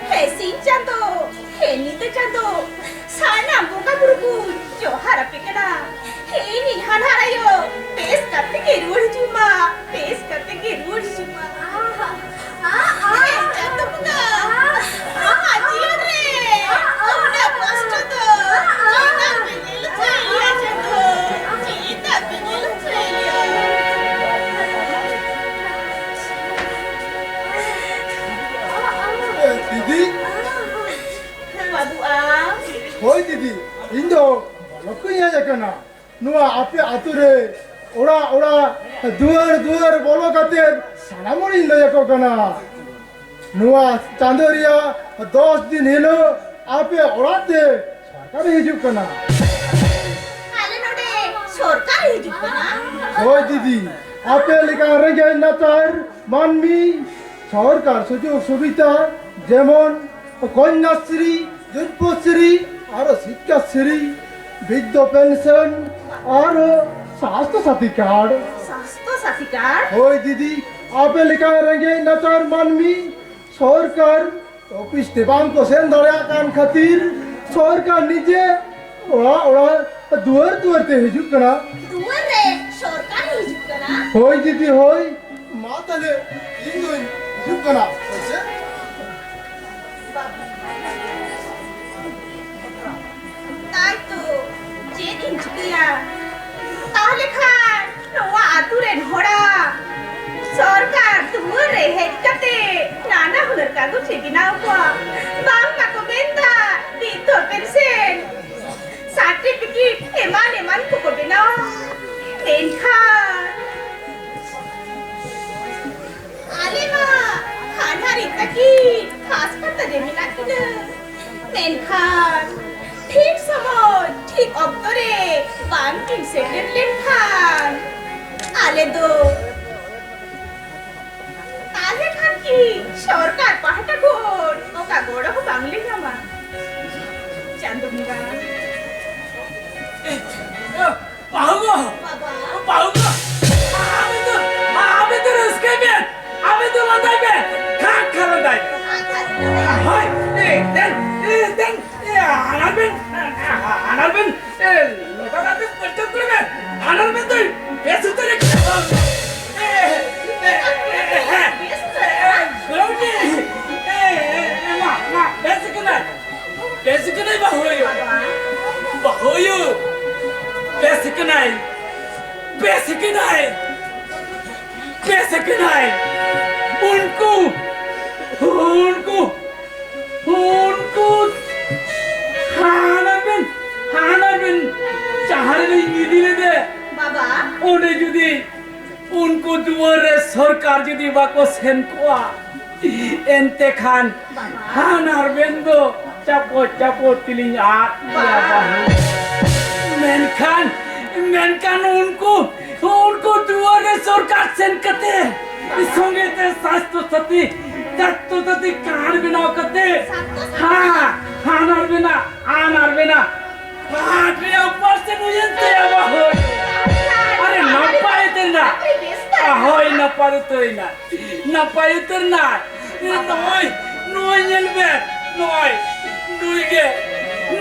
ᱦᱮᱸ ᱥᱤᱧ ᱪᱟᱸᱫᱚ, ᱦᱮᱸ ᱧᱤᱫᱟᱹ ᱪᱟᱸᱫᱚ, ᱥᱟᱱᱟᱢ ᱵᱚᱸᱜᱟ ᱵᱩᱨᱩ ᱠᱚ ᱡᱚᱦᱟᱨ ᱟᱯᱮ ᱠᱟᱱᱟ᱾ ᱦᱮᱸ ᱤᱧᱤᱡ ᱦᱟᱱᱦᱟᱨ ᱟᱭᱳ ᱵᱮᱥ ᱠᱟᱛᱮ ᱜᱮ ᱨᱩᱣᱟᱹᱲ ᱦᱤᱡᱩᱜ ᱢᱟ, ᱵᱮᱥ ᱠᱟᱛᱮ ᱜᱮ ᱨᱩᱣᱟᱹᱲ ᱦᱤᱡᱩᱜ ᱢᱟ᱾ ᱦᱮᱸ ᱪᱟᱸᱫᱚ ᱵᱚᱸᱜᱟ, ᱟᱢᱟᱜ ᱡᱤᱭᱚᱱ ᱨᱮ ᱩᱱᱟᱹᱜ ᱠᱚᱥᱴᱚ ᱫᱚ ᱪᱮᱫᱟᱜ ᱯᱮ ᱧᱮᱞ ᱦᱚᱪᱚᱭᱮᱫ ᱞᱮᱭᱟ ᱪᱟᱸᱫᱚ? ᱪᱮᱫᱟᱜ ᱯᱮ ᱧᱮᱞ ᱦᱚᱪᱚᱭᱮᱫ ᱞᱮᱭᱟ? ᱟᱯᱮ ᱟᱹᱛᱩ ᱨᱮ ᱚᱲᱟᱜ ᱚᱲᱟᱜ, ᱫᱩᱣᱟᱹᱨ ᱫᱩᱣᱟᱹᱨ ᱵᱚᱞᱚ ᱠᱟᱛᱮ ᱥᱟᱱᱟᱢ ᱦᱚᱲᱤᱧ ᱞᱟᱹᱭ ᱟᱠᱚ ᱠᱟᱱᱟ, ᱱᱚᱣᱟ ᱪᱟᱸᱫᱳ ᱨᱮᱭᱟᱜ ᱫᱚᱥ ᱫᱤᱱ ᱦᱤᱞᱳᱜ ᱟᱯᱮ ᱚᱲᱟᱜ ᱛᱮ ᱥᱚᱨᱠᱟᱨᱮ ᱦᱤᱡᱩᱜ ᱠᱟᱱᱟ᱾ ᱟᱞᱮ ᱱᱚᱰᱮ ᱥᱚᱨᱠᱟᱨ ᱦᱤᱡᱩᱜ ᱠᱟᱱᱟ? ᱦᱳᱭ ᱫᱤᱫᱤ, ᱟᱯᱮ ᱞᱮᱠᱟᱱ ᱨᱮᱸᱜᱮᱡ ᱱᱟᱪᱟᱨ ᱢᱟᱹᱱᱢᱤ ᱥᱚᱨᱠᱟᱨ ᱥᱩᱡᱳᱜᱽ ᱥᱩᱵᱤᱫᱷᱟ, ᱡᱮᱢᱚᱱ ᱠᱚᱱᱭᱟᱥᱨᱤ, ᱨᱩᱯᱚᱥᱨᱤ, ᱟᱨᱚ ᱥᱤᱠᱠᱷᱟᱥᱨᱤ, ᱵᱤᱫᱽᱫᱷᱚ ᱯᱮᱱᱥᱚᱱ, ᱟᱨᱚ ᱥᱟᱥᱛᱷᱚ ᱥᱟᱛᱷᱤ ᱠᱟᱨᱰ᱾ ᱥᱟᱥᱛᱷᱚ ᱥᱟᱛᱷᱤ ᱠᱟᱨᱰ? ᱦᱳᱭ ᱫᱤᱫᱤ, ᱟᱯᱮ ᱞᱮᱠᱟᱱ ᱨᱮᱸᱜᱮᱡ ᱱᱟᱪᱟᱨ ᱢᱟᱹᱱᱢᱤ ᱥᱚᱨᱠᱟᱨ ᱚᱯᱷᱤᱥ ᱛᱮ ᱵᱟᱝ ᱠᱚ ᱥᱮᱱ ᱫᱟᱲᱮᱭᱟᱜ ᱠᱟᱱ ᱠᱷᱟᱹᱛᱤᱨ ᱥᱚᱨᱠᱟᱨ ᱱᱤᱡᱮ ᱚᱲᱟᱜ ᱚᱲᱟᱜ, ᱫᱩᱣᱟᱹᱨ ᱫᱩᱣᱟᱹᱨ ᱛᱮ ᱦᱤᱡᱩᱜ ᱠᱟᱱᱟ᱾ ᱫᱩᱣᱟᱹᱨ ᱨᱮ ᱥᱚᱨᱠᱟᱨ ᱦᱤᱡᱩᱜ ᱠᱟᱱᱟ? ᱦᱳᱭ ᱫᱤᱫᱤ, ᱦᱳᱭ᱾ ᱢᱟ ᱛᱟᱦᱞᱮ ᱤᱧ ᱫᱩᱧ ᱦᱤᱡᱩᱜ ᱠᱟᱱᱟ᱾ ᱦᱳᱭ ᱥᱮ? ᱛᱟᱭ ᱛᱚ, ᱪᱮᱫ ᱤᱧ ᱪᱤᱠᱟᱹᱭᱟ? ᱛᱟᱦᱞᱮ ᱠᱷᱟᱱ ᱱᱚᱣᱟ ᱟᱹᱛᱩ ᱨᱮᱱ ᱦᱚᱲᱟᱜ ᱥᱚᱨᱠᱟᱨ ᱫᱩᱣᱟᱹᱨ ᱨᱮ ᱦᱮᱡ ᱠᱟᱛᱮ ᱱᱟᱱᱟ ᱦᱩᱱᱟᱹᱨ ᱠᱟᱜᱚᱡᱽ ᱮ ᱵᱮᱱᱟᱣ ᱠᱚᱣᱟ᱾ ᱵᱟᱝᱢᱟ ᱠᱚ ᱢᱮᱱᱫᱟ ᱵᱤᱫᱽᱫᱷᱚ ᱯᱮᱱᱥᱮᱱ, ᱥᱟᱨᱴᱤᱯᱷᱤᱠᱮᱴ ᱮᱢᱟᱱ ᱮᱢᱟᱱ ᱠᱚᱠᱚ ᱵᱮᱱᱟᱣᱟ᱾ ᱢᱮᱱᱠᱷᱟᱱ ᱟᱞᱮ ᱢᱟ ᱦᱟᱱᱦᱟᱨᱤᱧ ᱛᱟᱹᱠᱤᱱ ᱦᱟᱥᱯᱟᱛᱟᱞ ᱨᱮ ᱢᱮᱱᱟᱜ ᱠᱤᱱᱟ᱾ ᱢᱮᱱᱠᱷᱟᱱ ᱴᱷᱤᱠ ᱥᱚᱢᱚᱭ, ᱴᱷᱤᱠ ᱚᱠᱛᱚ ᱨᱮ ᱵᱟᱝ ᱠᱤᱱ ᱥᱮᱴᱮᱨ ᱞᱮᱱᱠᱷᱟᱱ ᱟᱞᱮ ᱫᱚ, ᱛᱟᱦᱞᱮ ᱠᱷᱟᱱ ᱠᱤ ᱥᱚᱨᱠᱟᱨ ᱯᱟᱦᱴᱟ ᱠᱷᱚᱱ ᱚᱠᱟ ᱜᱚᱲᱚ ᱦᱚᱸ ᱵᱟᱝᱞᱮ ᱧᱟᱢᱟ? ᱪᱟᱸᱫᱚ ᱵᱚᱸᱜᱟ᱾ ᱵᱟᱹᱦᱩ ᱜᱚ! ᱵᱟᱹᱦᱩ ᱜᱚ! ᱟᱵᱮᱱ ᱫᱚ, ᱟᱵᱮᱱ ᱫᱚ ᱨᱟᱹᱥᱠᱟᱹᱭ ᱵᱮᱱ! ᱟᱵᱮᱱ ᱫᱚ ᱞᱟᱸᱫᱟᱭ ᱵᱮᱱ! ᱠᱷᱟᱠ ᱠᱷᱟ ᱞᱟᱸᱫᱟᱭ ᱵᱮᱱ! ᱦᱳᱭ! ᱮ, ᱫᱮᱱ! ᱮ, ᱫᱮᱱ! ᱮ, ᱦᱟᱱᱟᱨ ᱵᱮᱱ! ᱦᱟᱱᱟᱨ ᱵᱮᱱ! ᱮ, ᱞᱚᱴᱟ ᱫᱟᱜ ᱛᱮ ᱯᱟᱹᱴᱭᱟᱹ ᱠᱚᱨᱮ ᱵᱮᱱ! ᱦᱟᱱᱟᱨ ᱵᱮᱱ ᱫᱚᱭ ᱵᱮᱥ ᱩᱛᱟᱹᱨ ᱟᱠᱟᱱᱟ! ᱮ, ᱮ, ᱮ, ᱮ, ᱦᱮᱸ! ᱮ, ᱜᱚᱲᱚᱢ ᱡᱤ! ᱮ, ᱮ, ᱮ, ᱢᱟ, ᱢᱟ, ᱵᱮᱥ ᱠᱟᱱᱟᱭ! ᱵᱮᱥ ᱠᱟᱱᱟᱭ ᱵᱟᱹᱦᱩ ᱟᱭᱳ᱾ ᱵᱟᱹᱦᱩ ᱟᱭᱳ᱾ ᱵᱮᱥ ᱠᱟᱱᱟᱭ᱾ ᱵᱮᱥ ᱠᱟᱱᱟᱭ᱾ ᱵᱮᱥ ᱠᱟᱱᱟᱭ᱾ ᱩᱱᱠᱩ, ᱩᱱᱠᱩ, ᱩᱱᱠᱩ ᱦᱟᱱᱟ ᱵᱮᱱ, ᱦᱟᱱᱟ ᱵᱮᱱ ᱡᱟᱦᱟᱸ ᱨᱮᱞᱤᱧ ᱤᱫᱤ ᱞᱮᱫᱮ, ᱚᱸᱰᱮ ᱡᱩᱫᱤ ᱩᱱᱠᱩ ᱫᱩᱣᱟᱹᱨ ᱨᱮ ᱥᱚᱨᱠᱟᱨ ᱡᱩᱫᱤ ᱵᱟᱠᱚ ᱥᱮᱱ ᱠᱚᱜᱼᱟ, ᱮᱱᱛᱮ ᱠᱷᱟᱱ ᱦᱟᱱ ᱟᱨ ᱵᱮᱱ ᱫᱚ ᱪᱟᱯᱚ ᱪᱟᱯᱚ ᱛᱮᱞᱤᱧ ᱟᱫ ᱠᱮᱭᱟ ᱵᱟᱹᱦᱩ᱾ ᱢᱮᱱᱠᱷᱟᱱ, ᱢᱮᱱᱠᱷᱟᱱ ᱩᱱᱠᱩ, ᱩᱱᱠᱩ ᱫᱩᱣᱟᱹᱨ ᱨᱮ ᱥᱚᱨᱠᱟᱨ ᱥᱮᱱ ᱠᱟᱛᱮ ᱥᱚᱸᱜᱮ ᱛᱮ ᱥᱟᱥᱛᱷᱚ ᱥᱟᱛᱷᱤ, ᱥᱟᱥᱛᱷᱚ ᱥᱟᱛᱷᱤ ᱠᱟᱨᱰ ᱵᱮᱱᱟᱣ ᱠᱟᱛᱮ, ᱦᱟᱱ ᱟᱨ ᱵᱮᱱᱟ, ᱦᱟᱱ ᱟᱨ ᱵᱮᱱᱟ ᱟᱴ ᱨᱮᱭᱟᱜ ᱯᱟᱨᱥᱮᱱ ᱦᱩᱭᱮᱱ ᱛᱟᱭᱟ ᱵᱟᱹᱦᱩ᱾ ᱟᱨᱮ ᱱᱟᱯᱟᱭ ᱩᱛᱟᱹᱨ ᱮᱱᱟ᱾ ᱦᱳᱭ, ᱱᱟᱯᱟᱭ ᱩᱛᱟᱹᱨ ᱮᱱᱟ᱾ ᱱᱟᱯᱟᱭ ᱩᱛᱟᱹᱨ ᱮᱱᱟ᱾ ᱱᱚᱜᱼᱚᱭ, ᱱᱚᱜᱼᱚᱭ ᱧᱮᱞ ᱵᱮᱱ᱾ ᱱᱚᱜᱼᱚᱭ, ᱱᱩᱭ ᱜᱮ,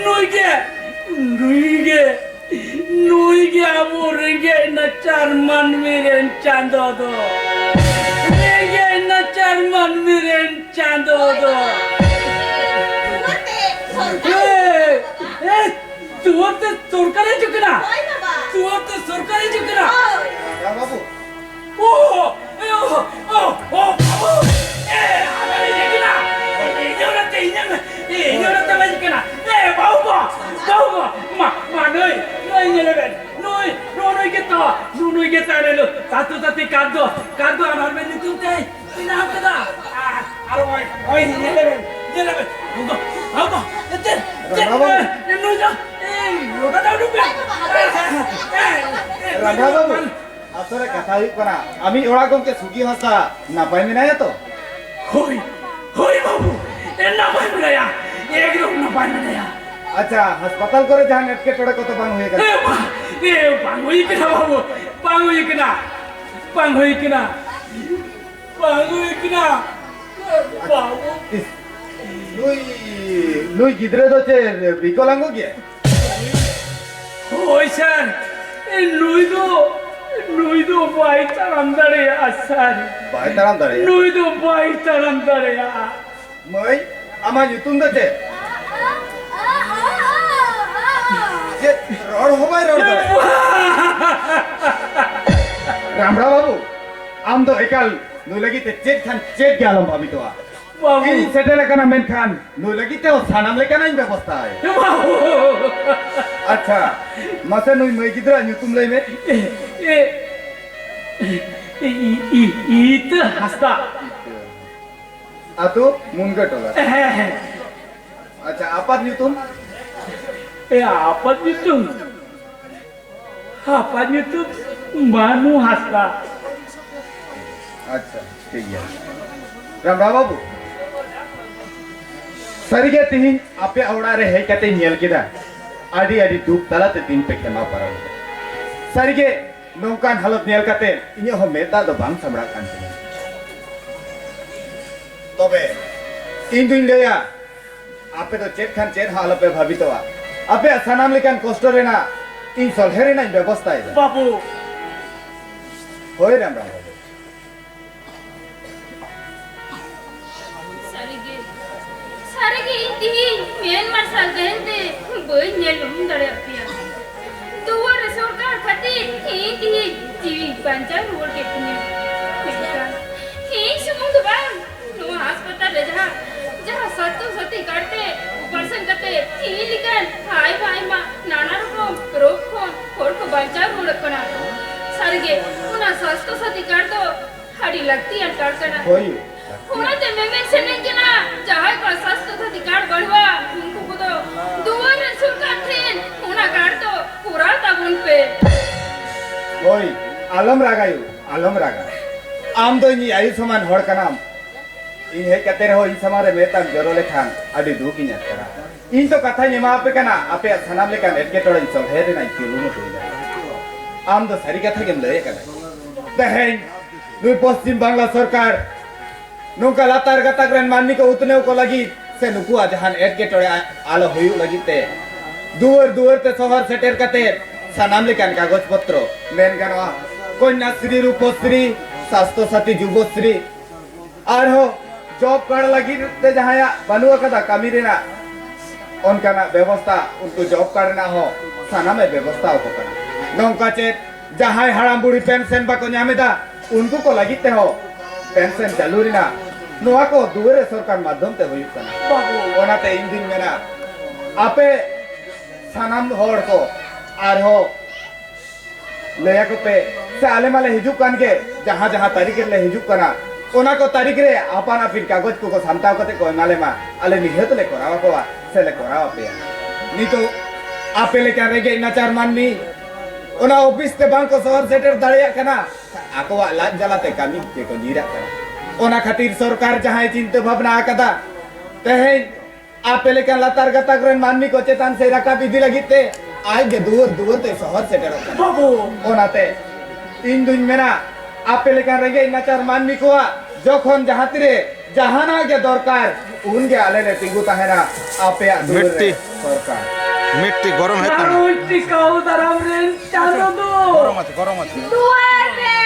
ᱱᱩᱭ ᱜᱮ, ᱱᱩᱭ ᱜᱮ, ᱱᱩᱭ ᱜᱮ ᱟᱵᱚ ᱨᱮᱸᱜᱮᱡ ᱱᱟᱪᱟᱨ ᱢᱟᱹᱱᱢᱤ ᱨᱮᱱ ᱪᱟᱸᱫᱚ ᱫᱚ᱾ ᱨᱮᱸᱜᱮᱡ ᱱᱟᱪᱟᱨ ᱢᱟᱹᱱᱢᱤ ᱨᱮᱱ ᱪᱟᱸᱫᱚ ᱫᱚ᱾ ᱮ, ᱮ, ᱫᱩᱣᱟᱹᱨ ᱛᱮ ᱥᱚᱨᱠᱟᱨ ᱦᱤᱡᱩᱜ ᱠᱟᱱᱟ᱾ ᱦᱳᱭ ᱵᱟᱵᱟ᱾ ᱫᱩᱣᱟᱹᱨ ᱛᱮ ᱥᱚᱨᱠᱟᱨ ᱦᱤᱡᱩᱜ ᱠᱟᱱᱟ᱾ ᱦᱳᱭ᱾ ᱵᱟᱹᱵᱩ᱾ ᱳ, ᱳ, ᱳ, ᱳ, ᱵᱟᱹᱵᱩ᱾ ᱮ, ᱟᱞᱚ ᱦᱤᱡᱩᱜ ᱠᱟᱱᱟ᱾ ᱤᱧ ᱚᱲᱟᱜ ᱛᱮ, ᱤᱧᱟᱹᱜ, ᱤᱧ ᱚᱲᱟᱜ ᱛᱮ ᱦᱤᱡᱩᱜ ᱠᱟᱱᱟ᱾ ᱮ, ᱵᱟᱹᱵᱩ ᱜᱚ, ᱵᱟᱹᱵᱩ ᱜᱚ᱾ ᱢᱟ, ᱢᱟ, ᱱᱩᱭ, ᱱᱩᱭ ᱧᱮᱞᱮ ᱵᱮᱱ᱾ ᱱᱩᱭ, ᱱᱩᱭ, ᱱᱩᱭ ᱜᱮᱛᱚ, ᱱᱩᱭ, ᱱᱩᱭ ᱜᱮᱛᱚ ᱟᱞᱮ ᱫᱚ ᱥᱟᱛᱩ ᱥᱟᱛᱤ ᱠᱟᱨᱰ ᱫᱚ, ᱠᱟᱨᱰ ᱫᱚ ᱟᱱᱟᱨ ᱢᱮ ᱧᱩᱛᱩᱢ ᱛᱮ ᱵᱮᱱᱟᱣ ᱠᱟᱫᱟ᱾ ᱟᱨ, ᱟᱨ ᱱᱚᱜᱼᱚᱭ, ᱱᱚᱜᱼᱚᱭ ᱧᱮᱞᱮ ᱵᱮᱱ, ᱧᱮᱞᱮ ᱵᱮᱱ᱾ ᱱᱩᱭ ᱫᱚ, ᱱᱩᱭ ᱫᱚ, ᱪᱮᱫ, ᱪᱮᱫ, ᱨᱟᱢᱵᱟ ᱵᱟᱹᱵᱩ᱾ ᱮ, ᱱᱩᱭ ᱫᱚ, ᱮ, ᱞᱚᱴᱟ ᱫᱟᱜ ᱩᱰᱩᱠ ᱵᱮᱱ᱾ ᱮ, ᱮ, ᱮ, ᱨᱟᱢᱵᱟ ᱵᱟᱹᱵᱩ᱾ ᱟᱥᱚᱞ ᱨᱮ ᱠᱟᱛᱷᱟ ᱦᱩᱭᱩᱜ ᱠᱟᱱᱟ, ᱟᱢᱤᱡ ᱚᱲᱟᱜ ᱜᱚᱢᱠᱮ ᱥᱩᱜᱤ ᱦᱟᱸᱥᱫᱟ ᱱᱟᱯᱟᱭ ᱢᱮᱱᱟᱭᱟ ᱛᱚ? ᱦᱳᱭ, ᱦᱳᱭ ᱵᱟᱹᱵᱩ, ᱮ, ᱱᱟᱯᱟᱭ ᱢᱮᱱᱟᱭᱟ, ᱮᱠᱫᱚᱢ ᱱᱟᱯᱟᱭ ᱢᱮᱱᱟᱭᱟ᱾ ᱟᱪᱪᱷᱟ, ᱦᱟᱥᱯᱟᱛᱟᱞ ᱠᱚᱨᱮ ᱡᱟᱦᱟᱱ ᱮᱴᱠᱮᱴᱚᱬᱮ ᱠᱚᱫᱚ ᱵᱟᱝ ᱦᱩᱭ ᱟᱠᱟᱱᱟ? ᱮ, ᱵᱟ-, ᱮ, ᱵᱟᱝ ᱦᱩᱭ ᱠᱟᱱᱟ ᱵᱟᱹᱵᱩ, ᱵᱟᱝ ᱦᱩᱭ ᱠᱟᱱᱟ, ᱵᱟᱝ ᱦᱩᱭ ᱠᱟᱱᱟ, ᱵᱟᱝ ᱦᱩᱭ ᱠᱟᱱᱟ᱾ ᱵᱟᱹᱵᱩ᱾ ᱤᱥ, ᱱᱩᱭ, ᱱᱩᱭ ᱜᱤᱫᱽᱨᱟᱹ ᱫᱚ ᱪᱮᱫ ᱵᱤᱠᱚᱞᱟᱝᱜᱚ ᱜᱮᱭᱟᱭ? ᱦᱳᱭ ᱥᱟᱨ, ᱱᱩᱭ ᱫᱚ, ᱱᱩᱭ ᱫᱚ ᱵᱟᱭ ᱛᱟᱲᱟᱢ ᱫᱟᱲᱮᱭᱟᱜᱼᱟ ᱥᱟᱨ᱾ ᱵᱟᱭ ᱛᱟᱲᱟᱢ ᱫᱟᱲᱮᱭᱟᱜᱼᱟ? ᱱᱩᱭ ᱫᱚ ᱵᱟᱭ ᱛᱟᱲᱟᱢ ᱫᱟᱲᱮᱭᱟᱜᱼᱟ᱾ ᱢᱟᱹᱭ, ᱟᱢᱟᱜ ᱧᱩᱛᱩᱢ ᱫᱚ ᱪᱮᱫ? ᱪᱮᱫ ᱨᱚᱲ ᱦᱚᱸ ᱵᱟᱭ ᱨᱚᱲ ᱫᱟᱲᱮᱭᱟᱜᱼᱟ? ᱨᱟᱢᱲᱟ ᱵᱟᱹᱵᱩ, ᱟᱢ ᱫᱚ ᱮᱠᱟᱞ ᱱᱩᱭ ᱞᱟᱹᱜᱤᱫ ᱛᱮ ᱪᱮᱫ ᱠᱷᱟᱱ ᱪᱮᱫ ᱜᱮ ᱟᱞᱚᱢ ᱵᱷᱟᱵᱤᱛᱚᱜᱼᱟ᱾ ᱵᱟᱹᱵᱩ᱾ ᱤᱧ ᱥᱮᱴᱮᱨ ᱟᱠᱟᱱᱟ, ᱢᱮᱱᱠᱷᱟᱱ ᱱᱩᱭ ᱞᱟᱹᱜᱤᱫ ᱛᱮ ᱥᱟᱱᱟᱢ ᱞᱮᱠᱟᱱᱟᱜ ᱤᱧ ᱵᱮᱵᱚᱥᱛᱷᱟᱭᱟ᱾ ᱵᱟᱹᱵᱩ᱾ ᱟᱪᱪᱷᱟ, ᱢᱟᱥᱮ ᱱᱩᱭ ᱢᱟᱹᱭ ᱜᱤᱫᱽᱨᱟᱹᱣᱟᱜ ᱧᱩᱛᱩᱢ ᱞᱟᱹᱭ ᱢᱮ᱾ ᱮ, ᱮ, ᱤ, ᱤ, ᱤ, ᱤᱛᱟᱹ ᱦᱟᱸᱥᱫᱟ᱾ ᱟᱹᱛᱩ ᱢᱩᱱᱜᱟᱹ ᱴᱚᱞᱟ᱾ ᱦᱮᱸ, ᱦᱮᱸ᱾ ᱟᱪᱪᱷᱟ, ᱟᱯᱟᱛ ᱧᱩᱛᱩᱢ? ᱮ, ᱟᱯᱟᱛ ᱧᱩᱛᱩᱢ? ᱟᱯᱟᱛ ᱧᱩᱛᱩᱢ ᱢᱟᱱᱩ ᱦᱟᱸᱥᱫᱟ᱾ ᱟᱪᱪᱷᱟ, ᱴᱷᱤᱠ ᱜᱮᱭᱟ᱾ ᱨᱟᱢ ᱨᱟᱢ ᱵᱟᱹᱵᱩ, ᱥᱟᱹᱨᱤᱜᱮ ᱛᱤᱦᱤᱧ ᱟᱯᱮᱭᱟᱜ ᱚᱲᱟᱜ ᱨᱮ ᱦᱮᱡ ᱠᱟᱛᱮᱧ ᱧᱮᱞ ᱠᱮᱫᱟ, ᱟᱹᱰᱤ ᱟᱹᱰᱤ ᱫᱩᱠ ᱛᱟᱞᱟᱛᱮ ᱫᱤᱱ ᱯᱮ ᱠᱷᱮᱢᱟᱣ ᱯᱟᱨᱚᱢ ᱠᱮᱫᱟ᱾ ᱥᱟᱹᱨᱤᱜᱮ ᱱᱚᱝᱠᱟᱱ ᱦᱟᱞᱚᱛ ᱧᱮᱞ ᱠᱟᱛᱮ ᱤᱧᱟᱹᱜ ᱦᱚᱸ ᱢᱮᱫ ᱫᱟᱜ ᱫᱚ ᱵᱟᱝ ᱥᱟᱢᱲᱟᱜ ᱠᱟᱱ ᱛᱤᱧᱟᱹ᱾ ᱛᱚᱵᱮ ᱤᱧ ᱫᱩᱧ ᱞᱟᱹᱭᱟ, ᱟᱯᱮ ᱫᱚ ᱪᱮᱫ ᱠᱷᱟᱱ ᱪᱮᱫ ᱦᱚᱸ ᱟᱞᱚᱯᱮ ᱵᱷᱟᱵᱤᱛᱚᱜᱼᱟ᱾ ᱟᱯᱮᱭᱟᱜ ᱥᱟᱱᱟᱢ ᱞᱮᱠᱟᱱ ᱠᱚᱥᱴᱚ ᱨᱮᱱᱟᱜ ᱤᱧ ᱥᱚᱞᱦᱮ ᱨᱮᱱᱟᱜ ᱤᱧ ᱵᱮᱵᱚᱥᱛᱷᱟᱭᱮᱫᱟ᱾ ᱵᱟᱹᱵᱩ᱾ ᱦᱳᱭ ᱨᱟᱢ ᱨᱟᱢ ᱵᱟᱹᱵᱩ᱾ ᱥᱟᱹᱨᱤᱜᱮ, ᱥᱟᱹᱨᱤᱜᱮ ᱤᱧ ᱛᱤᱦᱤᱧ ᱢᱮᱫ ᱢᱟᱨᱥᱟᱞ ᱛᱟᱦᱮᱱ ᱛᱮ ᱵᱟᱹᱧ ᱧᱮᱞ ᱩᱨᱩᱢ ᱫᱟᱲᱮᱭᱟᱜ ᱯᱮᱭᱟ᱾ ᱫᱩᱣᱟᱹᱨ ᱨᱮ ᱥᱚᱨᱠᱟᱨ ᱠᱷᱟᱹᱛᱤᱨ ᱤᱧ ᱛᱤᱦᱤᱧ ᱡᱤᱣᱤ ᱵᱟᱧᱪᱟᱣ ᱨᱩᱣᱟᱹᱲ ᱠᱮᱫ ᱛᱤᱧᱟ᱾ ᱢᱮᱱᱠᱷᱟᱱ ᱤᱧ ᱥᱩᱢᱩᱝ ᱫᱚ ᱵᱟᱝ, ᱱᱚᱣᱟ ᱦᱟᱥᱯᱟᱛᱟᱞ ᱨᱮ ᱡᱟᱦᱟᱸ, ᱡᱟᱦᱟᱸ ᱥᱟᱥᱛᱷᱚ ᱥᱟᱛᱷᱤ ᱠᱟᱨᱰ ᱛᱮ ᱚᱯᱟᱨᱮᱥᱚᱱ ᱠᱟᱛᱮ ᱤᱧ ᱞᱮᱠᱟᱱ ᱟᱭᱢᱟ ᱟᱭᱢᱟ ᱱᱟᱱᱟ ᱨᱚᱠᱚᱢ ᱨᱳᱜᱽ ᱠᱷᱚᱱ ᱦᱚᱲ ᱠᱚ ᱵᱟᱧᱪᱟᱣ ᱨᱩᱣᱟᱹᱲᱚᱜ ᱠᱟᱱᱟ᱾ ᱥᱟᱹᱨᱤᱜᱮ, ᱚᱱᱟ ᱥᱟᱥᱛᱷᱚ ᱥᱟᱛᱷᱤ ᱠᱟᱨᱰ ᱫᱚ ᱟᱹᱰᱤ ᱞᱟᱹᱠᱛᱤᱭᱟᱱ ᱠᱟᱨᱰ ᱠᱟᱱᱟ᱾ ᱦᱳᱭ᱾ ᱚᱱᱟᱛᱮ ᱢᱮᱢᱮᱱ ᱥᱟᱱᱟᱧ ᱠᱟᱱᱟ, ᱡᱟᱦᱟᱸᱭ ᱠᱚᱣᱟᱜ ᱥᱟᱥᱛᱷᱚ ᱥᱟᱛᱷᱤ ᱠᱟᱨᱰ ᱵᱟᱹᱱᱩᱜᱼᱟ, ᱩᱱᱠᱩ ᱠᱚᱫᱚ ᱫᱩᱣᱟᱹᱨ ᱨᱮ ᱥᱚᱨᱠᱟᱨ ᱴᱷᱮᱱ ᱚᱱᱟ ᱠᱟᱨᱰ ᱫᱚ ᱠᱚᱨᱟᱣ ᱛᱟᱵᱚᱱ ᱯᱮ᱾ ᱦᱳᱭ, ᱟᱞᱚᱢ ᱨᱟᱜᱟᱭᱩ, ᱟᱞᱚᱢ ᱨᱟᱜᱟ᱾ ᱟᱢ ᱫᱚ ᱤᱧᱤᱡ ᱟᱭᱩ ᱥᱚᱢᱟᱱ ᱦᱚᱲ ᱠᱟᱱᱟᱢ᱾ ᱤᱧ ᱦᱮᱡ ᱠᱟᱛᱮ ᱨᱮᱦᱚᱸ ᱤᱧ ᱥᱟᱢᱟᱝ ᱨᱮ ᱢᱮᱫ ᱛᱟᱢ ᱡᱚᱨᱚ ᱞᱮᱠᱷᱟᱱ ᱟᱹᱰᱤ ᱫᱩᱠ ᱤᱧ ᱟᱴᱠᱟᱨᱟ᱾ ᱤᱧ ᱫᱚ ᱠᱟᱛᱷᱟᱧ ᱮᱢᱟ ᱟᱯᱮ ᱠᱟᱱᱟ, ᱟᱯᱮᱭᱟᱜ ᱥᱟᱱᱟᱢ ᱞᱮᱠᱟᱱ ᱮᱴᱠᱮᱴᱚᱬᱮᱧ ᱥᱚᱞᱦᱮ ᱨᱮᱱᱟᱜ ᱤᱧ ᱠᱩᱨᱩᱢᱩᱴᱩᱭᱮᱫᱟ᱾ ᱟᱢ ᱫᱚ ᱥᱟᱹᱨᱤ ᱠᱟᱛᱷᱟ ᱜᱮᱢ ᱞᱟᱹᱭᱮᱫ ᱠᱟᱱᱟ᱾ ᱛᱮᱦᱮᱧ ᱱᱩᱭ ᱯᱚᱥᱪᱤᱢ ᱵᱟᱝᱞᱟ ᱥᱚᱨᱠᱟᱨ ᱱᱚᱝᱠᱟ ᱞᱟᱛᱟᱨ ᱜᱟᱛᱟᱠ ᱨᱮᱱ ᱢᱟᱹᱱᱢᱤ ᱠᱚ ᱩᱛᱱᱟᱹᱣ ᱠᱚ ᱞᱟᱹᱜᱤᱫ ᱥᱮ ᱱᱩᱠᱩᱣᱟᱜ ᱡᱟᱦᱟᱱ ᱮᱴᱠᱮᱴᱚᱬᱮ ᱟ-, ᱟᱞᱚ ᱦᱩᱭᱩᱜ ᱞᱟᱹᱜᱤᱫ ᱛᱮ ᱫᱩᱣᱟᱹᱨ ᱫᱩᱣᱟᱹᱨ ᱛᱮ ᱥᱚᱦᱚᱨ ᱥᱮᱴᱮᱨ ᱠᱟᱛᱮ ᱥᱟᱱᱟᱢ ᱞᱮᱠᱟᱱ ᱠᱟᱜᱚᱡᱽ ᱯᱚᱛᱨᱚ, ᱢᱮᱱ ᱜᱟᱱᱚᱜᱼᱟ, ᱠᱚᱱᱭᱟᱥᱨᱤ, ᱨᱩᱯᱚᱥᱨᱤ, ᱥᱟᱥᱛᱷᱚ ᱥᱟᱛᱷᱤ, ᱡᱩᱵᱚᱥᱨᱤ, ᱟᱨᱦᱚᱸ ᱡᱚᱵ ᱠᱟᱨᱰ ᱞᱟᱹᱜᱤᱫ ᱛᱮ ᱡᱟᱦᱟᱸᱭᱟᱜ ᱵᱟᱹᱱᱩᱜ ᱟᱠᱟᱫᱟ ᱠᱟᱹᱢᱤ ᱨᱮᱱᱟᱜ ᱚᱱᱠᱟᱱᱟᱜ ᱵᱮᱵᱚᱥᱛᱟ, ᱩᱱᱠᱩ ᱡᱚᱵ ᱠᱟᱨᱰ ᱨᱮᱱᱟᱜ ᱦᱚᱸ ᱥᱟᱱᱟᱢᱮ ᱵᱮᱵᱚᱥᱛᱟ ᱟᱠᱚ ᱠᱟᱱᱟ᱾ ᱱᱚᱝᱠᱟ ᱪᱮᱫ ᱡᱟᱦᱟᱸᱭ ᱦᱟᱲᱟᱢ ᱵᱩᱲᱦᱤ ᱯᱮᱱᱥᱚᱱ ᱵᱟᱠᱚ ᱧᱟᱢ ᱮᱫᱟ, ᱩᱱᱠᱩ ᱠᱚ ᱞᱟᱹᱜᱤᱫ ᱛᱮᱦᱚᱸ ᱯᱮᱱᱥᱚᱱ ᱪᱟᱹᱞᱩ ᱨᱮᱱᱟᱜ ᱱᱚᱣᱟ ᱠᱚ ᱫᱩᱣᱟᱹᱨ ᱨᱮ ᱥᱚᱨᱠᱟᱨ ᱢᱟᱫᱽᱫᱷᱚᱢ ᱛᱮ ᱦᱩᱭᱩᱜ ᱠᱟᱱᱟ᱾ ᱵᱟᱹᱵᱩ᱾ ᱚᱱᱟᱛᱮ ᱤᱧ ᱫᱩᱧ ᱢᱮᱱᱟ, ᱟᱯᱮ ᱥᱟᱱᱟᱢ ᱦᱚᱲ ᱠᱚ ᱟᱨᱦᱚᱸ ᱞᱟᱹᱭ ᱟᱠᱚ ᱯᱮ, ᱥᱮ ᱟᱞᱮ ᱢᱟᱞᱮ ᱦᱤᱡᱩᱜ ᱠᱟᱱ ᱜᱮ, ᱡᱟᱦᱟᱸ ᱡᱟᱦᱟᱸ ᱛᱟᱹᱨᱤᱠᱷ ᱨᱮᱞᱮ ᱦᱤᱡᱩᱜ ᱠᱟᱱᱟ, ᱚᱱᱟ ᱠᱚ ᱛᱟᱹᱨᱤᱠᱷ ᱨᱮ ᱟᱯᱟᱱ ᱟᱹᱯᱤᱱ ᱠᱟᱜᱚᱡᱽ ᱠᱚᱠᱚ ᱥᱟᱢᱴᱟᱣ ᱠᱟᱛᱮ ᱠᱚ ᱮᱢᱟ ᱞᱮ ᱢᱟ, ᱟᱞᱮ ᱱᱤᱦᱟᱹᱛ ᱞᱮ ᱠᱚᱨᱟᱣ ᱟᱠᱚᱣᱟ ᱥᱮ ᱞᱮ ᱠᱚᱨᱟᱣ ᱟᱯᱮᱭᱟ᱾ ᱱᱤᱛᱚᱜ ᱟᱯᱮ ᱞᱮᱠᱟᱱ ᱨᱮᱸᱜᱮᱡ ᱱᱟᱪᱟᱨ ᱢᱟᱹᱱᱢᱤ ᱚᱱᱟ ᱚᱯᱷᱤᱥ ᱛᱮ ᱵᱟᱝ ᱠᱚ ᱥᱚᱦᱚᱨ ᱥᱮᱴᱮᱨ ᱫᱟᱲᱮᱭᱟᱜ ᱠᱟᱱᱟ, ᱟᱠᱚᱣᱟᱜ ᱞᱟᱡ ᱡᱟᱞᱟᱛᱮ ᱠᱟᱹᱢᱤ ᱜᱮᱠᱚ ᱧᱤᱨᱟᱜ ᱠᱟᱱᱟ᱾ ᱚᱱᱟ ᱠᱷᱟᱹᱛᱤᱨ ᱥᱚᱨᱠᱟᱨ ᱡᱟᱦᱟᱸᱭ ᱪᱤᱱᱛᱟᱹ ᱵᱷᱟᱵᱽᱱᱟ ᱟᱠᱟᱫᱟ, ᱛᱮᱦᱮᱧ ᱟᱯᱮ ᱞᱮᱠᱟᱱ ᱞᱟᱛᱟᱨ ᱜᱟᱛᱟᱠ ᱨᱮᱱ ᱢᱟᱹᱱᱢᱤ ᱠᱚ ᱪᱮᱛᱟᱱ ᱥᱮ ᱨᱟᱠᱟᱵ ᱤᱫᱤ ᱞᱟᱹᱜᱤᱫ ᱛᱮ ᱟᱡ ᱜᱮ ᱫᱩᱣᱟᱹᱨ ᱫᱩᱣᱟᱹᱨ ᱛᱮ ᱥᱚᱦᱚᱨ ᱥᱮᱴᱮᱨᱚᱜ ᱠᱟᱱᱟ᱾ ᱵᱟᱹᱵᱩ᱾ ᱚᱱᱟᱛᱮ ᱤᱧ ᱫᱩᱧ ᱢᱮᱱᱟ, ᱟᱯᱮ ᱞᱮᱠᱟᱱ ᱨᱮᱸᱜᱮᱡ ᱱᱟᱪᱟᱨ ᱢᱟᱹᱱᱢᱤ ᱠᱚᱣᱟᱜ ᱡᱚᱠᱷᱚᱱ ᱡᱟᱦᱟᱸ ᱛᱤᱨᱮ ᱡᱟᱦᱟᱱᱟᱜ ᱜᱮ ᱫᱚᱨᱠᱟᱨ, ᱩᱱᱜᱮ ᱟᱞᱮ ᱞᱮ ᱛᱤᱸᱜᱩ ᱛᱟᱦᱮᱱᱟ ᱟᱯᱮᱭᱟᱜ ᱫᱩᱣᱟᱹᱨ ᱨᱮ᱾ ᱢᱤᱫᱴᱤ᱾ ᱥᱚᱨᱠᱟᱨ᱾ ᱢᱤᱫᱴᱤ ᱜᱚᱨᱚᱢ ᱦᱮᱡ ᱠᱟᱱᱟ᱾ ᱜᱷᱟᱨᱚᱸᱡᱽ ᱴᱤᱠᱟᱹᱣ ᱫᱟᱨᱟᱢ ᱨᱮᱱ ᱪᱟᱸᱫᱚ ᱫᱚ᱾ ᱜᱚᱨᱚᱢ ᱟᱪᱷᱮ, ᱜᱚᱨᱚᱢ ᱟᱪᱷᱮ᱾ ᱫᱩᱣᱟᱹᱨ ᱨᱮ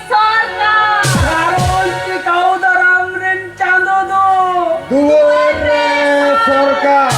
ᱥᱚᱨᱠᱟᱨ᱾ ᱜᱷᱟᱨᱚᱸᱡᱽ ᱴᱤᱠᱟᱹᱣ ᱫᱟᱨᱟᱢ ᱨᱮᱱ ᱪᱟᱸᱫᱚ ᱫᱚ᱾ ᱫᱩᱣᱟᱹᱨ ᱨᱮ ᱥᱚᱨᱠᱟᱨ᱾